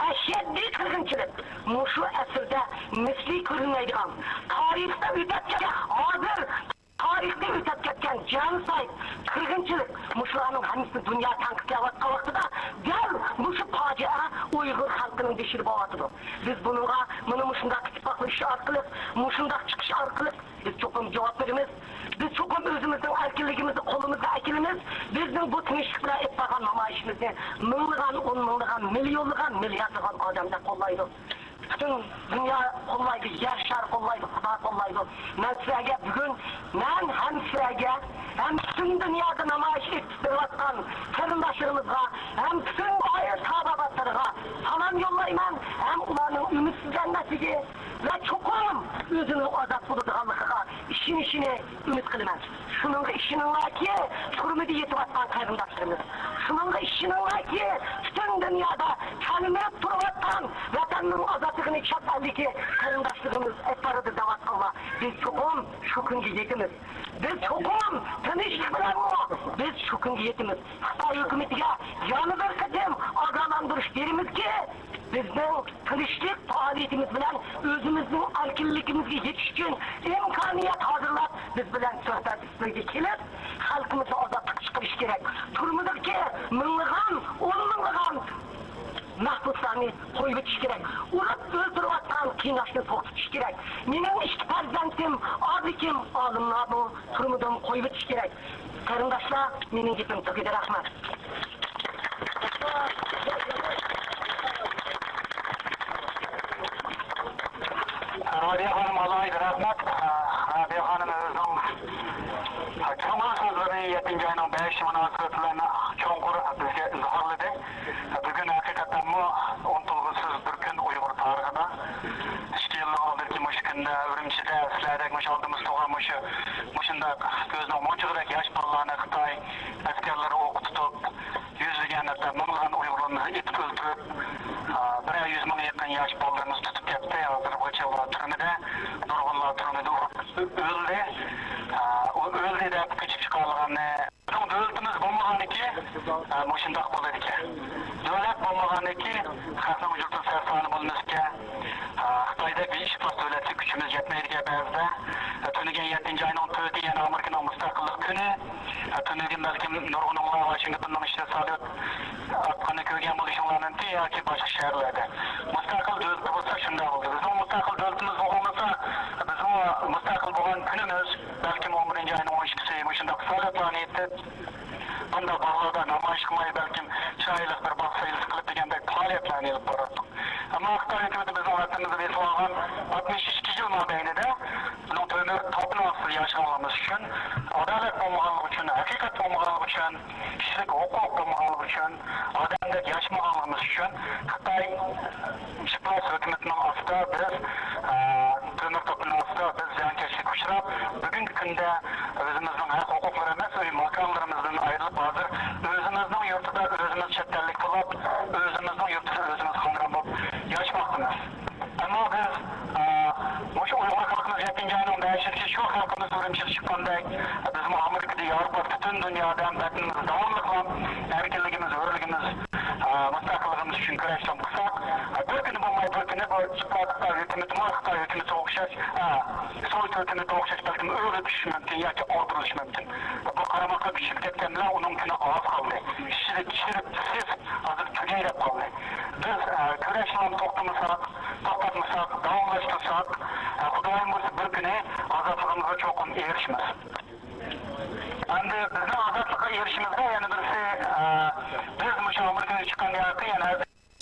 ئەشەددىي قىرغىنچىلىق، مۇشۇ ئەسىردە مىسلى كۆرۈلمەيدىغان، تارىختا ئۆتەپ كەتكەن، ھازىر تارىختا ئۆتەپ كەتكەن جېنوسايد، قىرغىنچىلىق، مۇشۇلارنىڭ ھەممىسىنى دۇنيا تەنقىدلەۋاتقان ۋاقتىدا، دەل مۇشۇ پاجىئە ئۇيغۇر خەلقىنىڭ بېشىدا بولۇۋاتىدۇ. بىز بۇنىڭغا مانا مۇشۇنداق ئىتتىپاقلىشىش ئارقىلىق، مۇشۇنداق چىقىش ئارقىلىق بىز چوقۇم جاۋاب بېرىمىز. بىز چوقۇم ئۆزىمىزنىڭ ئەركىنلىكىمىزنى قولىمىزغا ئەكېلىمىز. بىزنىڭ بۇ تىنچلىق بىلەن ئېلىپ بارغان نامايىشىمىزنى مىڭلىغان، ئون مىڭلىغان، مىليونلىغان، مىلياردلىغان ئادەملەر قوللايدۇ. پۈتۈن دۇنيا قوللايدۇ، يەر شارى قوللايدۇ، خۇدا قوللايدۇ. مەن سىلەرگە بۈگۈن، مەن ھەم سىلەرگە، ھەم پۈتۈن دۇنيادا نامايىش ئېتىپ بېرىۋاتقان قېرىنداشلىرىمىزغا، ھەم پۈتۈن ئائىلە تابابەتلىرىغا سالام يوللايمەن، ھەم ئۇلارنىڭ ئۈمىدسىزلەنمەسلىكى ۋە چوقۇم ئۆزىنىڭ ئازاد بولىدىغانلىقىغا ئىشىنىشىنى ئۈمىد قىلىمەن. شۇنىڭغا ئىشىنىڭلاركى، تۈرمىدە يېتىۋاتقان قېرىنداشلىرىمىز، شۇنىڭغا ئىشىنىڭلاركى، پۈتۈن دۇنيادا تەلمۈرۈپ تۇرۇۋاتقان ۋەتەننىڭ ئازادلىقىنى چەت ئەلدىكى قېرىنداشلىرىمىز ئەتراپىدا دەۋاتقانلار، بىز چوقۇم شۇ كۈنگە يېتىمىز. بىز چوقۇم تىنچلىق بىلەنمۇ بىز شۇ كۈنگە يېتىمىز. خىتاي ھۆكۈمىتىگە يەنە بىر قېتىم ئاگاھلاندۇرۇش بېرىمىزكى، بىزنىڭ تىنچلىق پائالىيىتىمىز بىلەن ئۆزىمىزنىڭ ئەركىنلىكىمىزگە يېتىش ئۈچۈن ئىمكانىيەت ھازىرلاپ، بىز بىلەن سۆھبەت ئۈستىلىگە كېلىپ، خەلقىمىزنى ئازادلىققا چىقىرىش كېرەك. تۈرمىدىكى مىڭلىغان، ئون مىڭلىغان مەھبۇسلارنى قويۇۋېتىش كېرەك. ئۇرۇپ ئۆلتۈرۈۋاتقان، قىيناشنى توختىتىش كېرەك. مېنىڭ ئىككى پەرزەنتىم ئابلىكىم، ئالىملارمۇ تۈرمىدىن قويۇۋېتىش كېرەك. قېرىنداشلار، مېنىڭ گېپىم تۈگىدى، رەھمەت. رابىيە خانىم، ئالاھىدە رەھمەت. رابىيە خانىم ئۆزىنىڭ چوڭقۇر سۆزلىرىنى يەتتىنچى ئاينىڭ بەشى مۇناسىۋىتى بىلەن چوڭقۇر بىزگە ئىزھارلىدى. بۈگۈن ھەقىقەتەنمۇ ئۇنتۇلغۇسىز بىر كۈن ئۇيغۇر تارىخىدا. ئىككى يىلنىڭ ئالدىدىكى مۇشۇ كۈندە ئۈرۈمچىدە سىلەردەك مۇشۇ ئالدىمىزدا تۇرغان مۇشۇ، مۇشۇنداق كۆزىنىڭ مونچىقىدەك ياش بالىلارنى خىتاي ئەسكەرلىرى ئوققا تۇتۇپ، يۈزلىگەن، ھەتتا مىڭلىغان ئۇيغۇرلىرىمىزنى ئېتىپ ئۆلتۈرۈپ، ئا، بىرەر يۈز مىڭ يېقىن ياش بالىلىرىمىزنى تۇتۇپ كەتتى. ھازىرغىچە ئۇلار تۈرمىدە، نۇرغۇنلار تۈرمىدە ئۇرۇپ ئۆلدى. ئا، ئۇ ئۆلدى دەپ قېچىپ چىقالىغاننى، بىزنىڭ دۆلىتىمىز بولمىغاندىكى، ئا، مۇشۇنداق بولىدىكەن. دۆلەت بولمىغاندىكى خەقنىڭ يۇرتى سەرسانى بولمىسىكەن. ئا، خىتايدەك بىر ئىپلاس دۆلەتلىك كۈچىمىز يەتمەيدىكەن بەزىدە. ئا، تۈنۈگۈن يەتتىنچى ئاينىڭ تۆتى، يەنى ئامېرىكىنىڭ مۇستەقىللىق كۈنى. ئە، تۈنۈگۈن بەلكىم نۇرغۇنۇڭلار ۋاشىنگتوننىڭ ئىچىدە ساليۇت ئاتقىنىنى كۆرگەن بولۇشۇڭلار مۇمكىن ياكى باشقا شەھەرلەردە. مۇستەقىل دۆلىتى بولسا شۇنداق بولدى. بىزنىڭ مۇستەقىل دۆلىتىمىز بولغان بولسا، بىزمۇ مۇستەقىل بولغان كۈنىمىز بەلكىم ئون بىرىنچى ئاينىڭ ئون ئىككىسى مۇشۇنداق ساليۇتلارنى ئېيتىپ، بۇنداق باغلاردا نامايىش قىلماي، بەلكىم چىرايلىق بىر باغ سەيلىسى قىلىپ دېگەندەك پائالىيەتلەرنى ئېلىپ باراتتۇق. ئەمما خىتاي ھۆكۈمىتى بىزنىڭ ۋەتىنىمىزنى بېسىۋالغان ئاتمىش ئىككى يىل مابەينىدە بىزنىڭ تۆمۈر تاپىنىڭ ئاستىدا ياشىغانلىقىمىز ئۈچۈن، ئادالەت بولمىغانلىقى ئۈچۈن، ھەقىقەت بولمىغانلىقى ئۈچۈن، كىشىلىك ھوقۇق بولمىغانلىقى ئۈچۈن، ئادەمدەك ياشىمىغانلىقىمىز ئۈچۈن خىتاي ئىپلاس ھۆكۈمىتىنىڭ ئاستىدا بىز، ئە، تۆمۈر تاپىنىڭ ئاستىدا بىز زىيانكەشلىككە ئۇچراپ، بۈگۈنكى كۈندە ئۆزىمىزنىڭ ھەق ھوقۇقلىرى ئەمەس، ئۆي ماكانلىرىمىزدىن ئايرىلىپ، ھازىر ئۆزىمىزنىڭ يۇرتىدا ئۆزىمىز چەت ئەللىك بولۇپ، ئۆزىمىزنىڭ يۇرتىدا ئۆزىمىز خانىران بولۇپ ياشىماقتىمىز. ئەمما بىز، ئا، مۇشۇ ئۇيغۇر خەلقىمىز يەتتىنچى ئاينىڭ بەشىدىكى شۇ خەلقىمىز ئۈرۈمچىگە چىققاندەك، بىزمۇ ئامېرىكىدا ياۋروپا پۈتۈن دۇنيادا ھەم ۋەتىنىمىزدە داۋاملىقلا ئەركىنلىكىمىز، ھۆرلۈكىمىز، بىر كۈنى بولماي، بىر كۈنى بۇ ئىقتىسادىي ھۆكۈمىتىمۇ خىتاي ھۆكۈمىتىگە ئوخشاش، ھە، سوۋېت ھۆكۈمىتىگە ئوخشاش بەلكىم ئۆرۈلۈپ چۈشۈشى مۇمكىن ياكى ئاغدۇرۇلۇشى مۇمكىن. بۇ قارىماققا كۈچىيىپ كەتكەندە ئۇنىڭ كۈنى ئاز قالدى. چىرىپ، چىرىپ، پىسىپ، ھازىر تۈگەي دەپ قالدى. بىز، ئە، كۈرەشنى توختىمىساق، توختاتمىساق، داۋاملاشتۇرساق، ئە، خۇدايىم بۇيرۇسا بىر كۈنى ئازادلىقىمىزغا چوقۇم ئېرىشىمىز. ئەمدى بىزنىڭ ئازادلىققا ئېرىشىشىمىزدە يەنە بىرسى، ئە، بىز مۇشۇ ئامېرىكىدىن چىققان ياقى يەنە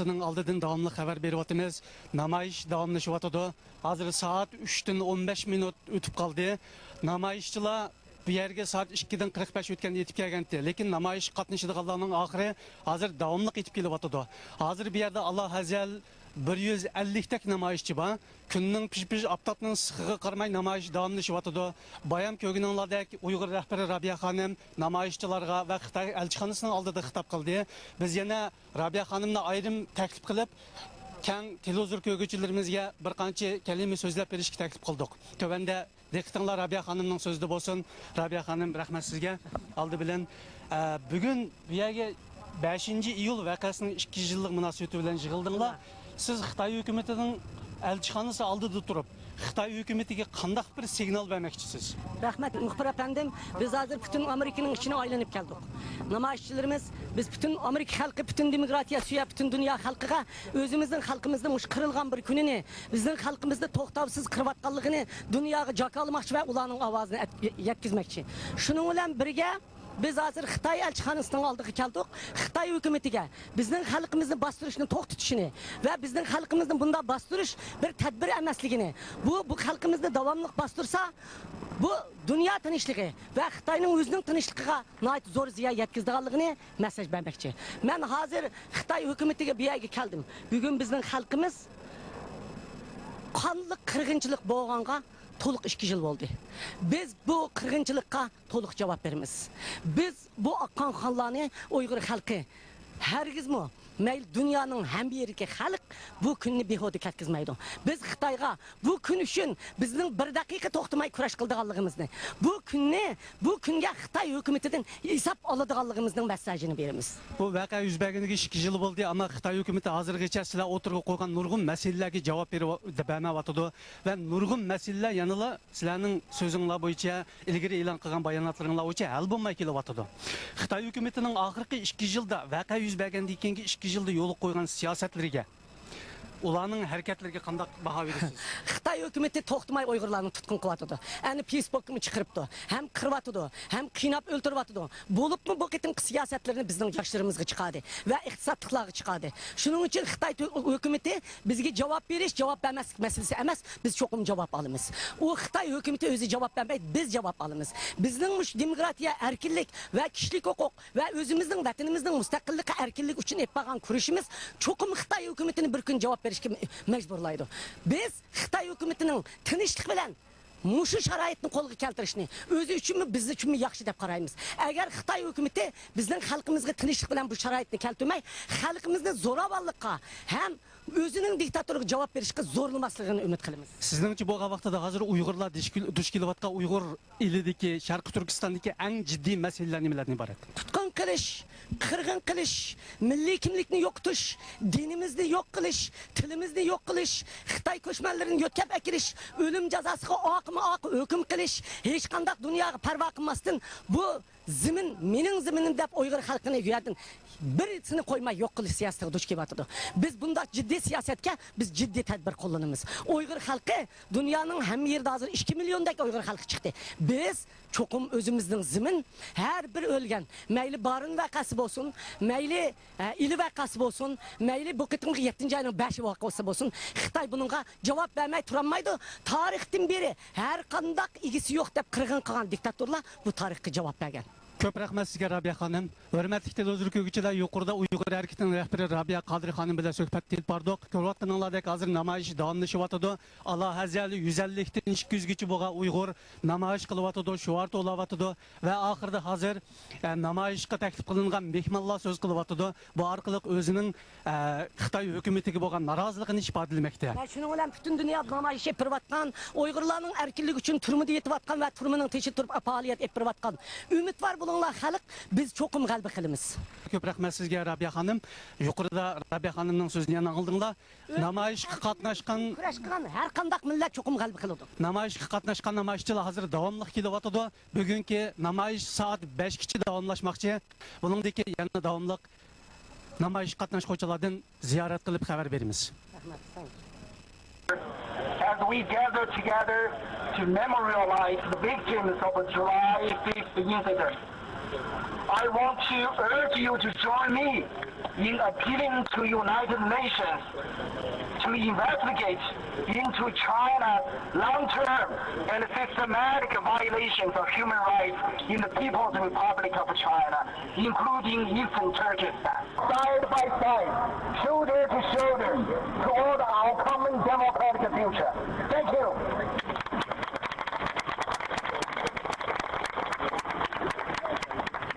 ئالدىدىن داۋاملىق خەۋەر بېرىۋاتىمىز. نامايىش داۋاملىشىۋاتىدۇ. ھازىر سائەت ئۈچتىن ئون بەش مىنۇت ئۆتۈپ قالدى. نامايىشچىلار بۇ يەرگە سائەت ئىككىدىن قىرىق بەش ئۆتكەندە يېتىپ كەلگەنتى. لېكىن نامايىشقا قاتنىشىدىغانلارنىڭ ئاخىرى ھازىر داۋاملىق يېتىپ كېلىۋاتىدۇ. ھازىر بۇ يەردە ئالا ھەزەل بىر يۈز ئەللىكتەك نامايىشچى بار. كۈننىڭ پىژ-پىژ ئاپتاپنىڭ ئىسسىقىغا قارىماي نامايىش داۋاملىشىۋاتىدۇ. بايام كۆرگىنىڭلاردەك ئۇيغۇر رەھبىرى رابىيە خانىم نامايىشچىلارغا ۋە خىتاي ئەلچىخانىسىنىڭ ئالدىدا خىتاب قىلدى. بىز يەنە رابىيە خانىمنى ئايرىم تەكلىپ قىلىپ، كەڭ تېلېۋىزور كۆرگۈچىلىرىمىزگە بىر قانچە كەلىمە سۆزلەپ بېرىشكە تەكلىپ قىلدۇق. تۆۋەندە دىققىتىڭلار رابىيە خانىمنىڭ سۆزىدە بولسۇن. رابىيە خانىم، رەھمەت سىزگە. ئالدى بىلەن، ئە، بۈگۈن بۇ يەرگە بەشىنچى ئىيۇل ۋەقەسىنىڭ ئىككى يۈز يىللىق مۇناسىۋىتى بىلەن يىغىلدىڭلار. سىز خىتاي ھۆكۈمىتىنىڭ ئەلچىخانىسى ئالدىدا تۇرۇپ، خىتاي ھۆكۈمىتىگە قانداق بىر سىگنال بەرمەكچىسىز؟ رەھمەت، مۇخبىر ئەپەندىم. بىز ھازىر پۈتۈن ئامېرىكىنىڭ ئىچىنى ئايلىنىپ كەلدۇق. نامايىشچىلىرىمىز، بىز پۈتۈن ئامېرىكا خەلقى، پۈتۈن دېموكراتىيە سۆيەر، پۈتۈن دۇنيا خەلقىگە ئۆزىمىزنىڭ خەلقىمىزنىڭ مۇشۇ قىرىلغان بىر كۈنىنى، بىزنىڭ خەلقىمىزنى توختاۋسىز قىرىۋاتقانلىقىنى دۇنياغا جاكارلىماقچى ۋە ئۇلارنىڭ ئاۋازىنى ئەت-، يەتكۈزمەكچى. شۇنىڭ بىلەن بىرگە، بىز ھازىر خىتاي ئەلچىخانىسىنىڭ ئالدىغا كەلدۇق. خىتاي ھۆكۈمىتىگە بىزنىڭ خەلقىمىزنى باستۇرۇشنى توختىتىشىنى ۋە بىزنىڭ خەلقىمىزنى بۇنداق باستۇرۇش بىر تەدبىر ئەمەسلىكىنى، بۇ، بۇ خەلقىمىزنى داۋاملىق باستۇرسا، بۇ دۇنيا تىنچلىقى ۋە خىتاينىڭ ئۆزىنىڭ تىنچلىقىغا ناھايىتى زور زىيان يەتكۈزىدىغانلىقىنى مەسلىھەت بەرمەكچى. مەن ھازىر خىتاي ھۆكۈمىتىگە بۇ يەرگە كەلدىم. بۈگۈن بىزنىڭ خەلقىمىز قانلىق قىرغىنچىلىق بولغانغا تولۇق ئىككى يىل بولدى. بىز بۇ قىرغىنچىلىققا تولۇق جاۋاب بېرىمىز. بىز بۇ ئاققان قانلارنى ئۇيغۇر خەلقى ھەرگىزمۇ، مەيلى دۇنيانىڭ ھەممە يېرىدىكى خەلق بۇ كۈننى بىھۇدە كەتكۈزمەيدۇ. بىز خىتايغا بۇ كۈن ئۈچۈن بىزنىڭ بىر دەقىقە توختىماي كۈرەش قىلىدىغانلىقىمىزنى، بۇ كۈننى، بۇ كۈنگە خىتاي ھۆكۈمىتىدىن ھېساب ئالىدىغانلىقىمىزنىڭ مەسساژىنى بېرىمىز. بۇ ۋەقە يۈز بەرگىنىگە ئىككى يىل بولدى، ئەمما خىتاي ھۆكۈمىتى ھازىرغىچە سىلەر ئوتتۇرىغا قويغان نۇرغۇن مەسىلىلەرگە جاۋاب بېرىۋ-، بەرمەيۋاتىدۇ ۋە نۇرغۇن مەسىلىلەر يەنىلا سىلەرنىڭ سۆزۈڭلار بويىچە، ئىلگىرى ئېلان قىلغان باياناتلىرىڭلار بويىچە ھەل بولماي كېلىۋاتىدۇ. خىتاي ھۆكۈمىتىنىڭ ئاخىرقى ئىككى يىلدا، ۋەقە يۈز بەرگەندىن كېيىنكى ئىككى يىلدا يولغا قويغان سىياسەتلىرىگە، ئۇلارنىڭ ھەرىكەتلىرىگە قانداق باھا بېرىسىز؟ خىتاي ھۆكۈمىتى توختىماي ئۇيغۇرلارنى تۇتقۇن قىلىۋاتىدۇ. ئەنە فېيسبوككىمۇ چىقىرىپتۇ. ھەم قىرىۋاتىدۇ، ھەم قىيناپ ئۆلتۈرۈۋاتىدۇ. بولۇپمۇ بۇ قېتىمقى سىياسەتلىرىنى بىزنىڭ ياشلىرىمىزغا چىقاردى ۋە ئىقتىسادلىقلارغا چىقاردى. شۇنىڭ ئۈچۈن خىتاي تۈ-، ھۆكۈمىتى بىزگە جاۋاب بېرىش، جاۋاب بەرمەسلىك مەسىلىسى ئەمەس، بىز چوقۇم جاۋاب ئالىمىز. ئۇ خىتاي ھۆكۈمىتى ئۆزى جاۋاب بەرمەيدۇ، بىز جاۋاب ئالىمىز. بىزنىڭ مۇشۇ دېموكراتىيە، ئەركىنلىك ۋە كىشىلىك ھوقۇق ۋە ئۆزىمىزنىڭ ۋەتىنىمىزنىڭ مۇستەقىللىقى، ئەركىنلىكى ئۈچۈن ئېلىپ بارغان كۈرىشىمىز چوقۇم خىتاي ھۆكۈمىتىنى بىر كۈن جاۋاب بېرىشكە مەجبۇرلايدۇ. بىز خىتاي ھۆكۈمىتىنىڭ تىنچلىق بىلەن مۇشۇ شارائىتنى قولغا كەلتۈرۈشنى ئۆزى ئۈچۈنمۇ، بىز ئۈچۈنمۇ ياخشى دەپ قارايمىز. ئەگەر خىتاي ھۆكۈمىتى بىزنىڭ خەلقىمىزگە تىنچلىق بىلەن بۇ شارائىتنى كەلتۈرمەي، خەلقىمىزنى زوراۋانلىققا ھەم ئۆزىنىڭ دىكتاتورىغا جاۋاب بېرىشقا زورلىماسلىقىنى ئۈمىد قىلىمىز. سىزنىڭچە بولغان ۋاقتىدا ھازىر ئۇيغۇرلار دۇچ كېل-، دۇچ كېلىۋاتقان ئۇيغۇر ئىلىدىكى، شەرقىي تۈركىستاندىكى ئەڭ جىددىي مەسىلىلەر نېمىلەردىن ئىبارەت؟ تۇتقۇن قىلىش، قىرغىن قىلىش، مىللىي كىملىكنى يوقىتىش، دىنىمىزنى يوق قىلىش، تىلىمىزنى يوق قىلىش، خىتاي كۆچمەنلىرىنى يۆتكەپ ئەكىرىش، ئۆلۈم جازاسىغا ئاقىمۇ ئاق ھۆكۈم قىلىش، ھېچقانداق دۇنياغا پەرۋا قىلماستىن، بۇ زېمىن مېنىڭ زېمىنىم دەپ ئۇيغۇر خەلقىنى بۇ يەردىن بىرسىنى قويماي يوق قىلىش سىياسىتىگە دۇچ كېلىۋاتىدۇ. بىز بۇنداق جىددىي سىياسەتكە بىز جىددىي تەدبىر قوللىنىمىز. ئۇيغۇر خەلقى دۇنيانىڭ ھەممە يېرىدە ھازىر ئىككى مىليوندەك ئۇيغۇر خەلقى چىقتى. بىز چوقۇم ئۆزىمىزنىڭ زېمىن، ھەر بىر ئۆلگەن، مەيلى بارىن ۋەقەسى بولسۇن، مەيلى، ئە، ئىلى ۋەقەسى بولسۇن، مەيلى بۇ قېتىمقى يەتتىنچى ئاينىڭ بەشى ۋەقەسى بولسۇن، خىتاي بۇنىڭغا جاۋاب بەرمەي تۇرالمايدۇ. تارىختىن بېرى ھەر قانداق ئىگىسى يوق دەپ قىرغىن قىلغان دىكتاتورلار بۇ تارىخقا جاۋاب بەرگەن. كۆپ رەھمەت سىزگە، رابىيە خانىم. ھۆرمەتلىك تېلېۋىزور كۆرگۈچىلەر، يۇقىرىدا ئۇيغۇر ھەرىكىتىنىڭ رەھبىرى رابىيە قادىر خانىم بىلەن سۆھبەت ئېلىپ باردۇق. كۆرۈۋاتقىنىڭلاردەك ھازىر نامايىش داۋاملىشىۋاتىدۇ. ئالاھەزەل يۈز ئەللىكتىن ئىككى يۈزگىچە بولغان ئۇيغۇر نامايىش قىلىۋاتىدۇ، شوئار توۋلاۋاتىدۇ ۋە ئاخىرىدا ھازىر، ئە، نامايىشقا تەكلىپ قىلىنغان مېھمانلار سۆز قىلىۋاتىدۇ. بۇ ئارقىلىق ئۆزىنىڭ، ئە، خىتاي ھۆكۈمىتىگە بولغان نارازىلىقىنى ئىپادىلىمەكتە. ۋە شۇنىڭ بىلەن پۈتۈن دۇنيادا نامايىش ئېلىپ بېرىۋاتقان، ئۇيغۇرلارنىڭ ئەركىنلىكى ئۈچۈن تۈرمىدە يېتىۋاتقان ۋە تۈرمىنىڭ تېشىدا تۇرۇپ پائالىيەت ئېلىپ بېرىۋاتقان ئۈمىدۋار قىلىڭلار خەلق، بىز چوقۇم غەلىبە قىلىمىز. كۆپ رەھمەت سىزگە، رابىيە خانىم. يۇقىرىدا رابىيە خانىمنىڭ سۆزىنى يەنە ئاڭلىدىڭلار. نامايىشقا قاتناشقان، كۈرەش قىلغان ھەر قانداق مىللەت چوقۇم غەلىبە قىلىدۇ. نامايىشقا قاتناشقان نامايىشچىلار ھازىر داۋاملىق كېلىۋاتىدۇ. بۈگۈنكى نامايىش سائەت بەشكىچە داۋاملاشماقچى. بۇنىڭدىن كېيىن يەنە داۋاملىق نامايىش قاتناشقۇچىلاردىن زىيارەت قىلىپ خەۋەر بېرىمىز. As we gather together to memorialize the victims of the July fifth incident, I want to urge you to join me in appealing to United Nations to investigate into China's long-term and systematic violations of human rights in the People's Republic of China, including Eastern Turkestan. Side by side, shoulder to shoulder, toward our common democratic future. Thank you.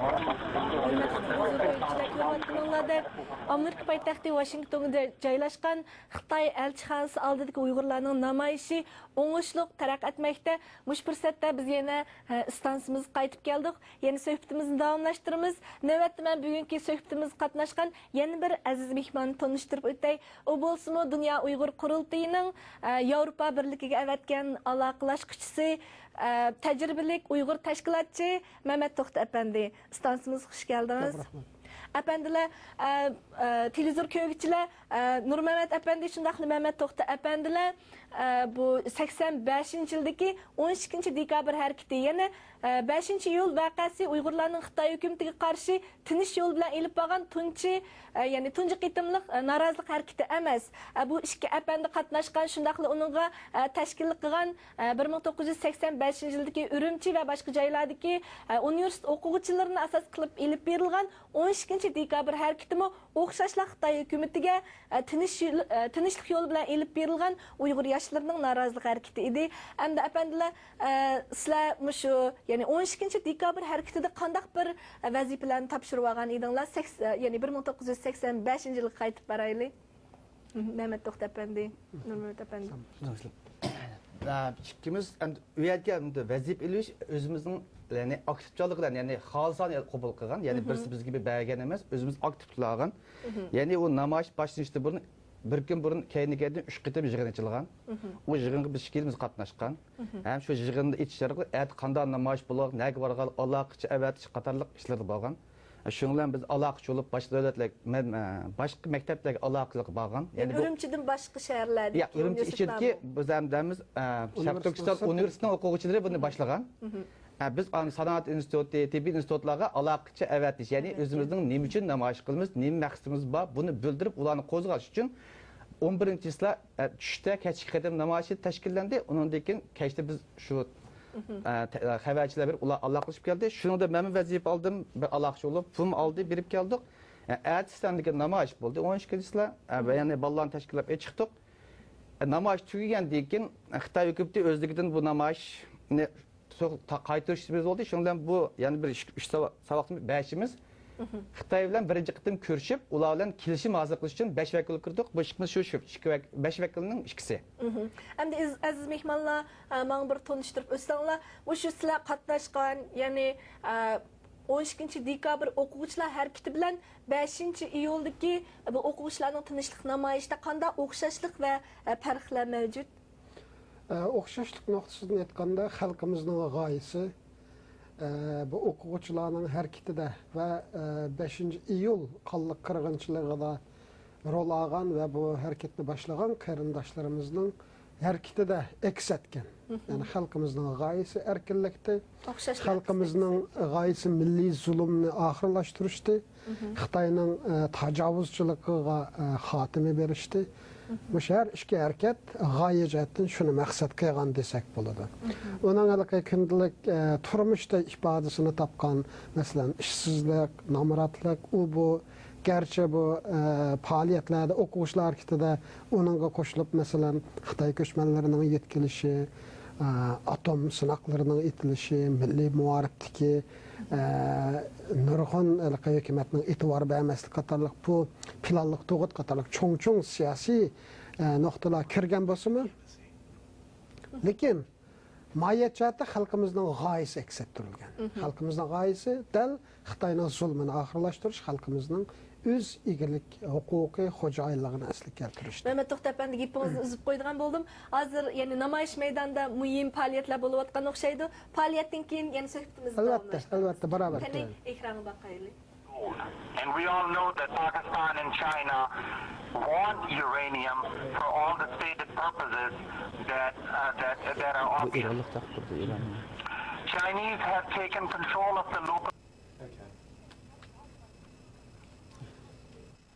ھۆرمەتلىك تېلېۋىزور كۆرگۈچىلەر، كۆرۈۋاتقىنىڭلاردەك، ئامېرىكا پايتەختى ۋاشىنگتوندا جايلاشقان خىتاي ئەلچىخانىسى ئالدىدىكى ئۇيغۇرلارنىڭ نامايىشى ئوڭۇشلۇق تەرەققىي ئەتمەكتە. مۇشۇ پۇرسەتتە بىز يەنە، ئە، ئىستانسىمىزغا قايتىپ كەلدۇق. يەنە سۆھبىتىمىزنى داۋاملاشتۇرىمىز. نۆۋەتتە مەن بۈگۈنكى سۆھبىتىمىزگە قاتناشقان يەنە بىر ئەزىز مېھماننى تونۇشتۇرۇپ ئۆتەي. ئۇ بولسىمۇ دۇنيا ئۇيغۇر قۇرۇلتىيىنىڭ، ئە، ياۋروپا بىرلىكىگە ئەۋەتكەن ئالاقىلاشقۇچىسى، ئە، تەجرىبىلىك ئۇيغۇر تەشكىلاتچى مەمەت توختى ئەپەندى. ئىستانسىمىزغا خۇش كەلدىڭىز. كۆپ رەھمەت. ئەپەندىلەر، ئە، ئە، تېلېۋىزور كۆرگۈچىلەر، ئە، نۇرمەمەت ئەپەندى شۇنداقلا مەمەت توختى ئەپەندىلەر، ئە، بۇ سەكسەن بەشىنچى يىلدىكى ئون ئىككىنچى دېكابىر ھەرىكىتى، يەنى، ئە، بەشىنچى ئىيۇل ۋەقەسى ئۇيغۇرلارنىڭ خىتاي ھۆكۈمىتىگە قارشى تىنچ يول بىلەن ئېلىپ بارغان تۇنجى، ئە، يەنى تۇنجى قېتىملىق، ئە، نارازىلىق ھەرىكىتى ئەمەس. ئە، بۇ ئىككى ئەپەندى قاتناشقان، شۇنداقلا ئۇنىڭغا، ئە، تەشكىللىك قىلغان، ئە، بىر مىڭ توققۇز يۈز سەكسەن بەشىنچى يىلدىكى ئۈرۈمچى ۋە باشقا جايلاردىكى، ئە، ئۇنىۋېرسىتېت ئوقۇغۇچىلىرىنى ئاساس قىلىپ ئېلىپ بېرىلغان ئون ئىككىنچى دېكابىر ھەرىكىتىمۇ ئوخشاشلا خىتاي ھۆكۈمىتىگە، ئە، تىنچ يول، ئە، تىنچلىق يولى بىلەن ئېلىپ بېرىلغان ئۇيغۇر ياشلىرىنىڭ نارازىلىق ھەرىكىتى ئىدى. ئەمدى ئەپەندىلەر، ئە، سىلەر مۇشۇ، يەنى ئون ئىككىنچى دېكابىر ھەرىكىتىدە قانداق بىر، ئە، ۋەزىپىلەرنى تاپشۇرۇۋالغان ئىدىڭلار؟ سەكس-، ئە، يەنى بىر مىڭ توققۇز يۈز سەكسەن بەشىنچى يىلغا قايتىپ بارايلى. مەمەت توختى ئەپەندى، نۇرمەمەت ئەپەندى. ئىككىمىز ئەمدى ئۇ يەرگە ئەمدى ۋەزىپە ئېلىش ئۆزىمىزنىڭ، يەنى ئاكتىپچانلىق بىلەن، يەنى خالىسانە قوبۇل قىلغان، يەنى بىرسى بىزگە بىر بەرگەن ئەمەس، ئۆزىمىز ئاكتىپ تۇرغان. يەنى ئۇ نامايىش باشلىنىشتىن بۇرۇن بىر كۈن بۇرۇن كەينى-كەينىدىن ئۈچ قېتىم يىغىن ئېچىلغان. ئۇ يىغىنغا بىز ئىككىمىز قاتناشقان. ھەم شۇ يىغىندا ئېيتىش ئارقىلىق ئەتە قانداق نامايىش بولۇر، نەگە بارغان، ئالاقىچى ئەۋەتىش قاتارلىق ئىشلىرى بولغان. شۇنىڭ بىلەن بىز ئالاقىچى بولۇپ، باشقا دۆلەتلەر، مەن، باشقا مەكتەپلەرگە ئالاقىلىق بارغان. يەنى بۇ ئۈرۈمچىدىن باشقا شەھەرلەردىكى يا، ئۈرۈمچى ئىچىدىكى ئۇنىۋېرسىتېتلارمۇ؟ بىز ھەمدەمىز، ئە، شەرقىي تۈركىستان ئۇنىۋېرسىتېتىنىڭ ئوقۇغۇچىلىرى بۇنى باشلىغان. ئە، بىز ئان-، سانائەت ئىنستىتۇتى، تېببىي ئىنستىتۇتلارغا ئالاقىچى ئەۋەتىش، يەنى ئۆزىمىزنىڭ نېمە ئۈچۈن نامايىش قىلىمىز، نېمە مەقسىتىمىز بار، بۇنى بىلدۈرۈپ، ئۇلارنى قوزغاش ئۈچۈن ئون بىرىنچى چىسلا، ئە، چۈشتە كەچكى قېتىم نامايىشى تەشكىللەندى. ئۇنىڭدىن كېيىن كەچتە بىز شۇ، ئە، تە-، خەۋەرچىلەر بېرىپ، ئۇلار ئالاقىلىشىپ كەلدى. شۇنىڭدا مەنمۇ ۋەزىپە ئالدىم، بىر ئالاقىچى بولۇپ، پۇلمۇ ئالدى، بېرىپ كەلدۇق. ئە، ئەتىسى ئاندىن كېيىن نامايىش بولدى، ئون ئىككىنچى چىسلا. ئە، ۋە يەنە بالىلارنى تەشكىللەپ ئېچىقتۇق. ئە، نامايىش تۈگىگەندىن كېيىن، خىتاي ھۆكۈمىتى ئۆزلۈكىدىن بۇ نامايىشنى سوق-، تا-، قايتۇرۇشىمىز بولدى. شۇنىڭ بىلەن بۇ يەنە بىر ئىككى، ئۈچ ساۋا-، ساۋاقنى بەشىمىز خىتاي بىلەن بىرىنچى قېتىم كۆرۈشۈپ، ئۇلار بىلەن كېلىشىم ھاسىل قىلىش ئۈچۈن بەش ۋەكىل كىردۇق. بۇ ئىككىمىز شۇ، شۇ ئىككى ۋەك-، بەش ۋەكىلنىڭ ئىككىسى. ئەمدى ئەز-، ئەزىز مېھمانلار، ئە، ماڭا بىر تونۇشتۇرۇپ ئۆتسەڭلار، مۇشۇ سىلەر قاتناشقان، يەنى، ئە، ئون ئىككىنچى دېكابىر ئوقۇغۇچىلار ھەرىكىتى بىلەن بەشىنچى ئىيۇلدىكى بۇ ئوقۇغۇچىلارنىڭ تىنچلىق نامايىشىدا قانداق ئوخشاشلىق ۋە، ئە، پەرقلەر مەۋجۇت؟ ئە، ئوخشاشلىق نۇقتىسىدىن ئېيتقاندا، خەلقىمىزنىڭ غايىسى، ئە، بۇ ئوقۇغۇچىلارنىڭ ھەرىكىتىدە ۋە، ئە، بەشىنچى ئىيۇل قانلىق قىرغىنچىلىقىدا رول ئالغان ۋە بۇ ھەرىكەتنى باشلىغان قېرىنداشلىرىمىزنىڭ ھەرىكىتىدە ئەكس ئەتكەن. يەنى خەلقىمىزنىڭ غايىسى ئەركىنلىكتى. خەلقىمىزنىڭ غايىسى مىللىي زۇلۇمنى ئاخىرلاشتۇرۇشتى. خىتاينىڭ، ئە، تاجاۋۇزچىلىقىغا، ئە، خاتىمە بېرىشتى. مۇشۇ ھەر ئىككى ھەرىكەت غايە جەھەتتىن شۇنى مەقسەت قىلغان دېسەك بولىدۇ. ئۇنىڭ ھېلىقى كۈندىلىك، ئە، تۇرمۇشتا ئىپادىسىنى تاپقان، مەسىلەن، ئىشسىزلىق، نامراتلىق، ئۇ بۇ، گەرچە بۇ، ئە، پائالىيەتلەردە، ئوقۇغۇچىلار ھەرىكىتىدە ئۇنىڭغا قوشۇلۇپ، مەسىلەن، خىتاي كۆچمەنلىرىنىڭ يۆتكىلىشى، ئە، ئاتوم سىناقلىرىنىڭ ئېتىلىشى، مىللىي مائارىپتىكى، ئە، نۇرغۇن ھېلىقى ھۆكۈمەتنىڭ ئېتىبار بەرمەسلىك قاتارلىق، بۇ پىلانلىق تۇغۇت قاتارلىق چوڭ-چوڭ سىياسىي، ئە، نۇقتىلار كىرگەن بولسىمۇ، لېكىن ماھىيەت جەھەتتە خەلقىمىزنىڭ غايىسى ئەكس ئەتتۈرۈلگەن. خەلقىمىزنىڭ غايىسى دەل خىتاينىڭ زۇلمىنى ئاخىرلاشتۇرۇش، خەلقىمىزنىڭ ئۆز ئىگىلىك ھوقۇقى، خوجايىنلىقىنى ئەسلىگە كەلتۈرۈشتۇر. مەمەت توختى ئەپەندى، گېپىڭىزنى ئۈزۈپ قويىدىغان بولدۇم. ھازىر، يەنى نامايىش مەيدانىدا مۇھىم پائالىيەتلەر بولۇۋاتقان ئوخشايدۇ. پائالىيەتتىن كېيىن يەنە سۆھبىتىمىزنى ئەلۋەتتە، داۋاملاشتۇرىمىز. ئەلۋەتتە، بارابەر. قېنى، كېلىڭ. ئېكرانغا باقايلى. And we all know that Pakistan and China want uranium for all the stated purposes that, uh, that, that are obvious. Chinese have taken control of the local.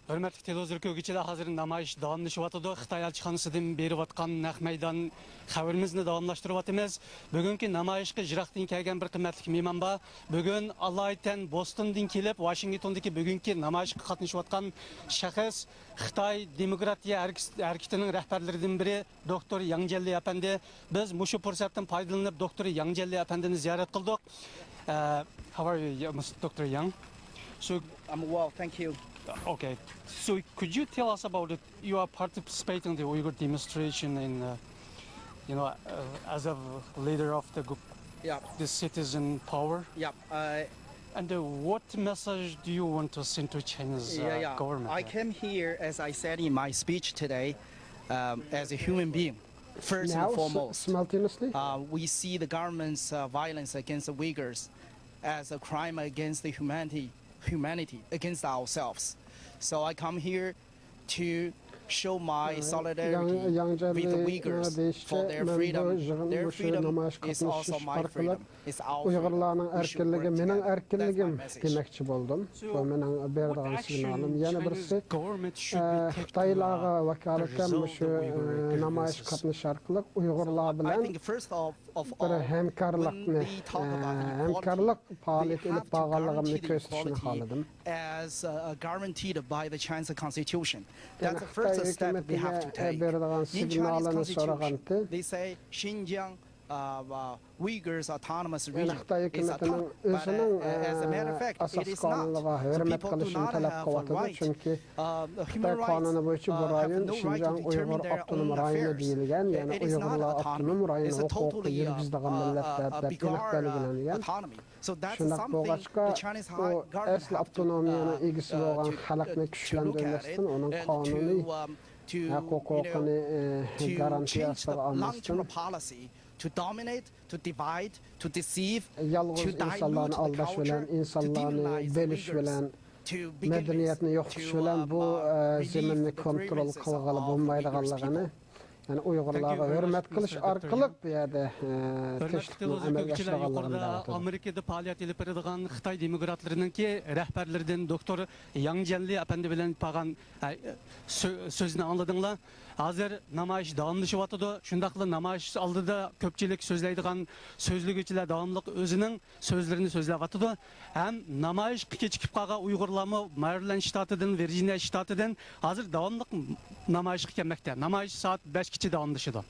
ھۆرمەتلىك تېلېۋىزور كۆرگۈچىلەر، ھازىر نامايىش داۋاملىشىۋاتىدۇ. خىتاي ئەلچىخانىسىدىن بېرىۋاتقان نەق مەيدان خەۋىرىمىزنى داۋاملاشتۇرۇۋاتىمىز. بۈگۈنكى نامايىشقا يىراقتىن كەلگەن بىر قىممەتلىك مېھمان بار. بۈگۈن ئالايىتەن بوستوندىن كېلىپ، ۋاشىنگتوندىكى بۈگۈنكى نامايىشقا قاتنىشىۋاتقان شەخس، خىتاي دېموكراتىيە ھەرىكىتى-، ھەرىكىتىنىڭ رەھبەرلىرىدىن بىرى، دوكتور ياڭ جيەنلى ئەپەندى. بىز مۇشۇ پۇرسەتتىن پايدىلىنىپ، دوكتور ياڭ جيەنلى ئەپەندىنى زىيارەت قىلدۇق. Uh, how are you, Mister Doctor Yang? So, I'm well, thank you. Okay. So, could you tell us about it? You are participating in the Uyghur demonstration in, uh, you know, uh, as a leader of the group, yeah, the citizen power. Yeah. Uh, and, uh, what message do you want to send to China's, uh, yeah, yeah, government? I came here, as I said in my speech today, um, as a human being. First and foremost, uh, we see the government's, uh, violence against the Uyghurs as a crime against the humanity, humanity, against ourselves. So I come here to show my solidarity with the Uyghurs for their freedom. Their freedom is also my freedom. It's our freedom. ئۇيغۇرلارنىڭ ئەركىنلىكى مېنىڭ ئەركىنلىكىم دېمەكچى بولدۇم. بۇ مېنىڭ بېرىدىغان سىگنالىم. يەنە بىرسى، ئە، خىتايلارغا ۋاكالىتەن مۇشۇ، ئە، نامايىشقا قاتنىشىش ئارقىلىق ئۇيغۇرلار بىلەن بىر ھەمكارلىقنى، ئە، ھەمكارلىق پائالىيىتى ئېلىپ بارغانلىقىمنى كۆرسىتىشنى خالىدىم. As, uh, guaranteed by the Chinese Constitution. That's the first step we have to take. In Chinese Constitution, they say Xinjiang, uh, uh, Uyghurs Autonomous Region is a top, but, uh, as a matter of fact, it is not. So people do not have a right, uh, human rights, uh, have no right to determine their own affairs. It is not autonomy. It's a totally, uh, uh, uh, bizarre autonomy. So that's something the Chinese high government have to, uh, to, uh, to look at it and to, um, to, you know, to change the long-term policy to dominate, to divide, to deceive, to dilute the culture, to demonize the Uyghurs, to begin to, um, uh, relieve the grievances of the Uyghurs people. يەنى ئۇيغۇرلارغا ھۆرمەت قىلىش ئارقىلىق بۇ يەردە، ئە، تىنچلىقنىڭ ئەمەلگە ئاشىدىغانلىقىنى بىلدۈرۈۋاتىدۇ. ئامېرىكىدا پائالىيەت ئېلىپ بېرىدىغان خىتاي دېموكراتلىرىنىڭكى رەھبەرلىرىدىن دوكتور ياڭ جيەنلى ئەپەندى بىلەن بولغان، ئە، سۆ-، سۆزىنى ئاڭلىدىڭلار. ھازىر نامايىش داۋاملىشىۋاتىدۇ. شۇنداقلا نامايىش ئالدىدا كۆپچىلىك سۆزلەيدىغان سۆزلىگۈچىلەر داۋاملىق ئۆزىنىڭ سۆزلىرىنى سۆزلەۋاتىدۇ. ھەم نامايىشقا كېچىكىپ قالغان ئۇيغۇرلارمۇ مارىلەند شتاتىدىن، ۋىرجىنىيە شتاتىدىن ھازىر داۋاملىق نامايىشقا كەلمەكتە. نامايىش سائەت بەشكىچە داۋاملىشىدۇ.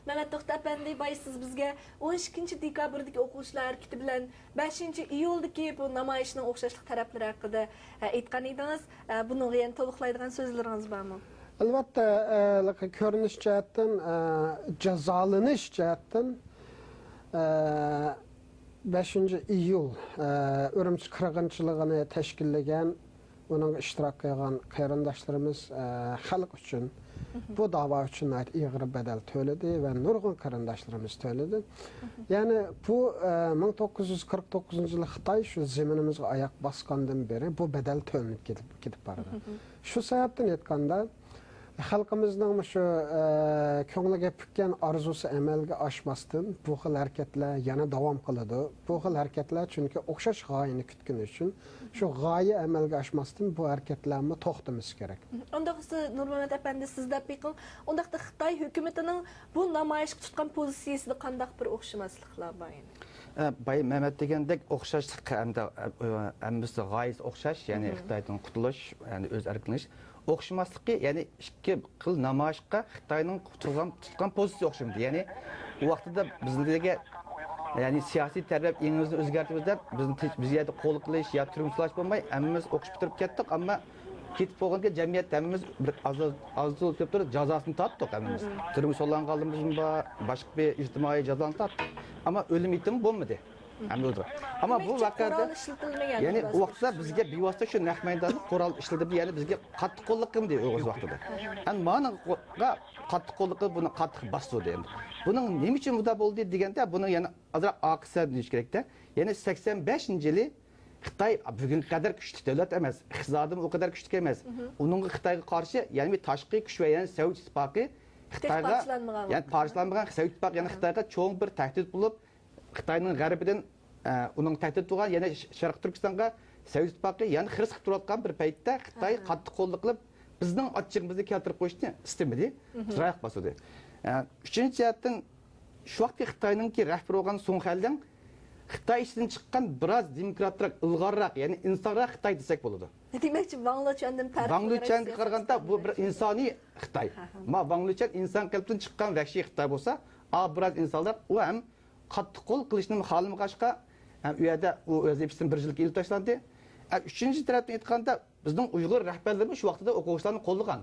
مەمەت توختى ئەپەندى، بايا سىز بىزگە ئون ئىككىنچى دېكابىردىكى ئوقۇغۇچىلار ھەرىكىتى بىلەن بەشىنچى ئىيۇلدىكى بۇ نامايىشنىڭ ئوخشاشلىق تەرەپلىرى ھەققىدە، ئە، ئېيتقان ئىدىڭىز. ئە، بۇنىڭغا يەنە تولۇقلايدىغان سۆزلىرىڭىز بارمۇ؟ ئەلۋەتتە، ئە، كۆرۈنۈش جەھەتتىن، ئە، جازالىنىش جەھەتتىن، ئە، بەشىنچى ئىيۇل، ئە، ئۈرۈمچى قىرغىنچىلىقىنى تەشكىللىگەن، ئۇنىڭغا ئىشتىراك قىلغان قېرىنداشلىرىمىز، ئە، خەلق ئۈچۈن، بۇ داۋا ئۈچۈن ناھايىتى ئېغىر بەدەل تۆلىدى ۋە نۇرغۇن قېرىنداشلىرىمىز تۆلىدى. يەنى بۇ، ئە، مىڭ توققۇز يۈز قىرىق توققۇزىنچى يىلى خىتاي شۇ زېمىنىمىزغا ئاياق باسقاندىن بېرى بۇ بەدەل تۆلىنىپ كېتىپ، كېتىپ بارىدۇ. شۇ سەۋەبتىن ئېيتقاندا، خەلقىمىزنىڭ مۇشۇ، ئە، كۆڭلىگە پۈككەن ئارزۇسى ئەمەلگە ئاشماستىن، بۇ خىل ھەرىكەتلەر يەنە داۋام قىلىدۇ. بۇ خىل ھەرىكەتلەر چۈنكى ئوخشاش غايىنى كۈتكىنى ئۈچۈن، شۇ غايە ئەمەلگە ئاشماستىن، بۇ ھەرىكەتلەرمۇ توختىمىسى كېرەك. ئۇنداقتا، نۇرمەمەت ئەپەندى، سىز دەپ بېقىڭ. ئۇنداقتا، خىتاي ھۆكۈمىتىنىڭ بۇ نامايىشقا تۇتقان پوزىتسىيىسىدە قانداق بىر ئوخشىماسلىقلار بار ئىدى؟ ئە، بايا مەمەت دېگەندەك، ئوخشاشلىق ھەمدە، ئە، ھەممىسى غايىسى ئوخشاش، يەنى خىتايدىن قۇتۇلۇش، يەنى ئۆز ئەركىنلىنىش. ئوخشىماسلىقى، يەنى ئىككى خىل نامايىشقا خىتاينىڭ تۇرغان، تۇتقان پوزىتسىيىسى ئوخشىمىدى. يەنى ئۇ ۋاقتىدا بىزلەرگە، يەنى سىياسىي تەرەپ ئېڭىمىزنى ئۆزگەرتىمىز دەپ، بىزنى تىنچ-، بىز يەردە قوغلىق قىلىش يا تۈرمە سولاش بولماي، ھەممىمىز ئوقۇشۇپ پۈتتۈرۈپ كەتتۇق. ئەمما كېتىپ بولغاندىكىن جەمئىيەتتە ھەممىمىز بىر ئاز، ئاز تۇتۇپ تۇرۇپ جازاسىنى تارتتۇق ھەممىمىز. تۈرمىگە سولانغانلىرىمىزمۇ بار، باشقا بىر ئىجتىمائىي جازانى تارتتۇق. ئەمما ئۆلۈم يېتىمى بولمىدى. ھەممە ئۆلتۈرۈپ. ئەمما بۇ دېمەكچى، ۋەقەدە، قورال ئىشلىتىلمىگەن يەنى ئۇ ۋاقىتتا بىزگە بىۋاسىتە شۇ نەق مەيداندا قورال ئىشلىتىلدى، يەنى بىزگە قاتتىق قوللۇق قىلدى ئۇيغۇر ۋاقتىدا. ئەمما مانىڭغا قاتتىق قوللۇق قىلىپ بۇنى قاتتىق باستۇردى ئەمدى. بۇنىڭ نېمە ئۈچۈن بۇنداق بولدى دېگەندە، بۇنىڭ يەنە ئازراق ئارقىسىدىن دېيىش كېرەكتە. يەنى سەكسەن بەشىنچى يىلى خىتاي بۈگۈنكى قەدەر كۈچلۈك دۆلەت ئەمەس، ئىقتىسادىمۇ ئۇ قەدەر كۈچلۈك ئەمەس. ئۇنىڭغا خىتايغا قارشى يەنى بىر تاشقى كۈچ ۋە يەنى سوۋېت ئىتتىپاقى خىتايغا، پارچىلانمىغان يەنى ۋاقىتتا. پارچىلانمىغان سوۋېت ئىتتىپاقى يەنى خىتايغا چوڭ بىر تەھدىت بولۇپ، خىتاينىڭ غەربىدىن، ئە، ئۇنىڭ تەھدىت بولغان يەنە ش-، شەرقىي تۈركىستانغا سوۋېت ئىتتىپاقى يەنە خىرىس قىلىپ تۇرۇۋاتقان بىر پەيتتە خىتاي قاتتىق قوللۇق قىلىپ، بىزنىڭ ئاچچىقىمىزنى كەلتۈرۈپ قويۇشنى ئىستىمىدى، چىرايلىق باستۇردى. ئە، ئۈچىنچى جەھەتتىن، شۇ ۋاقىتقى خىتاينىڭكى رەھبىرى بولغان سۇڭ خەنلىڭ خىتاي ئىچىدىن چىققان بىراز دېموكراتراق، ئىلغارراق، يەنى ئىنسانراق خىتاي دېسەك بولىدۇ. دېمەكچى، ۋاڭ لېچۈەندىن پەرقلىنىرەك ۋاڭ لېچۈەنگە سىياسەت قارىغاندا بۇ بىر قىلىدۇ. ئىنسانىي خىتاي. ھە، ھە. ما ۋاڭ لېچۈەن ئىنسان قېلىپتىن چىققان ۋەھشىي خىتاي بولسا، ئا بىراز ئىنسانراق، ئۇ ھەم قاتتىق قول قىلىشنى خالىمىغاچقا، ئە، ئۇ يەردە ئۇ ۋەزىپىسىدىن بىر يىللىق ئېلىپ تاشلاندى. ئە، ئۈچىنچى تەرەپتىن ئېيتقاندا، بىزنىڭ ئۇيغۇر رەھبەرلىرىمىز شۇ ۋاقتىدا ئوقۇغۇچىلارنى قوللىغان.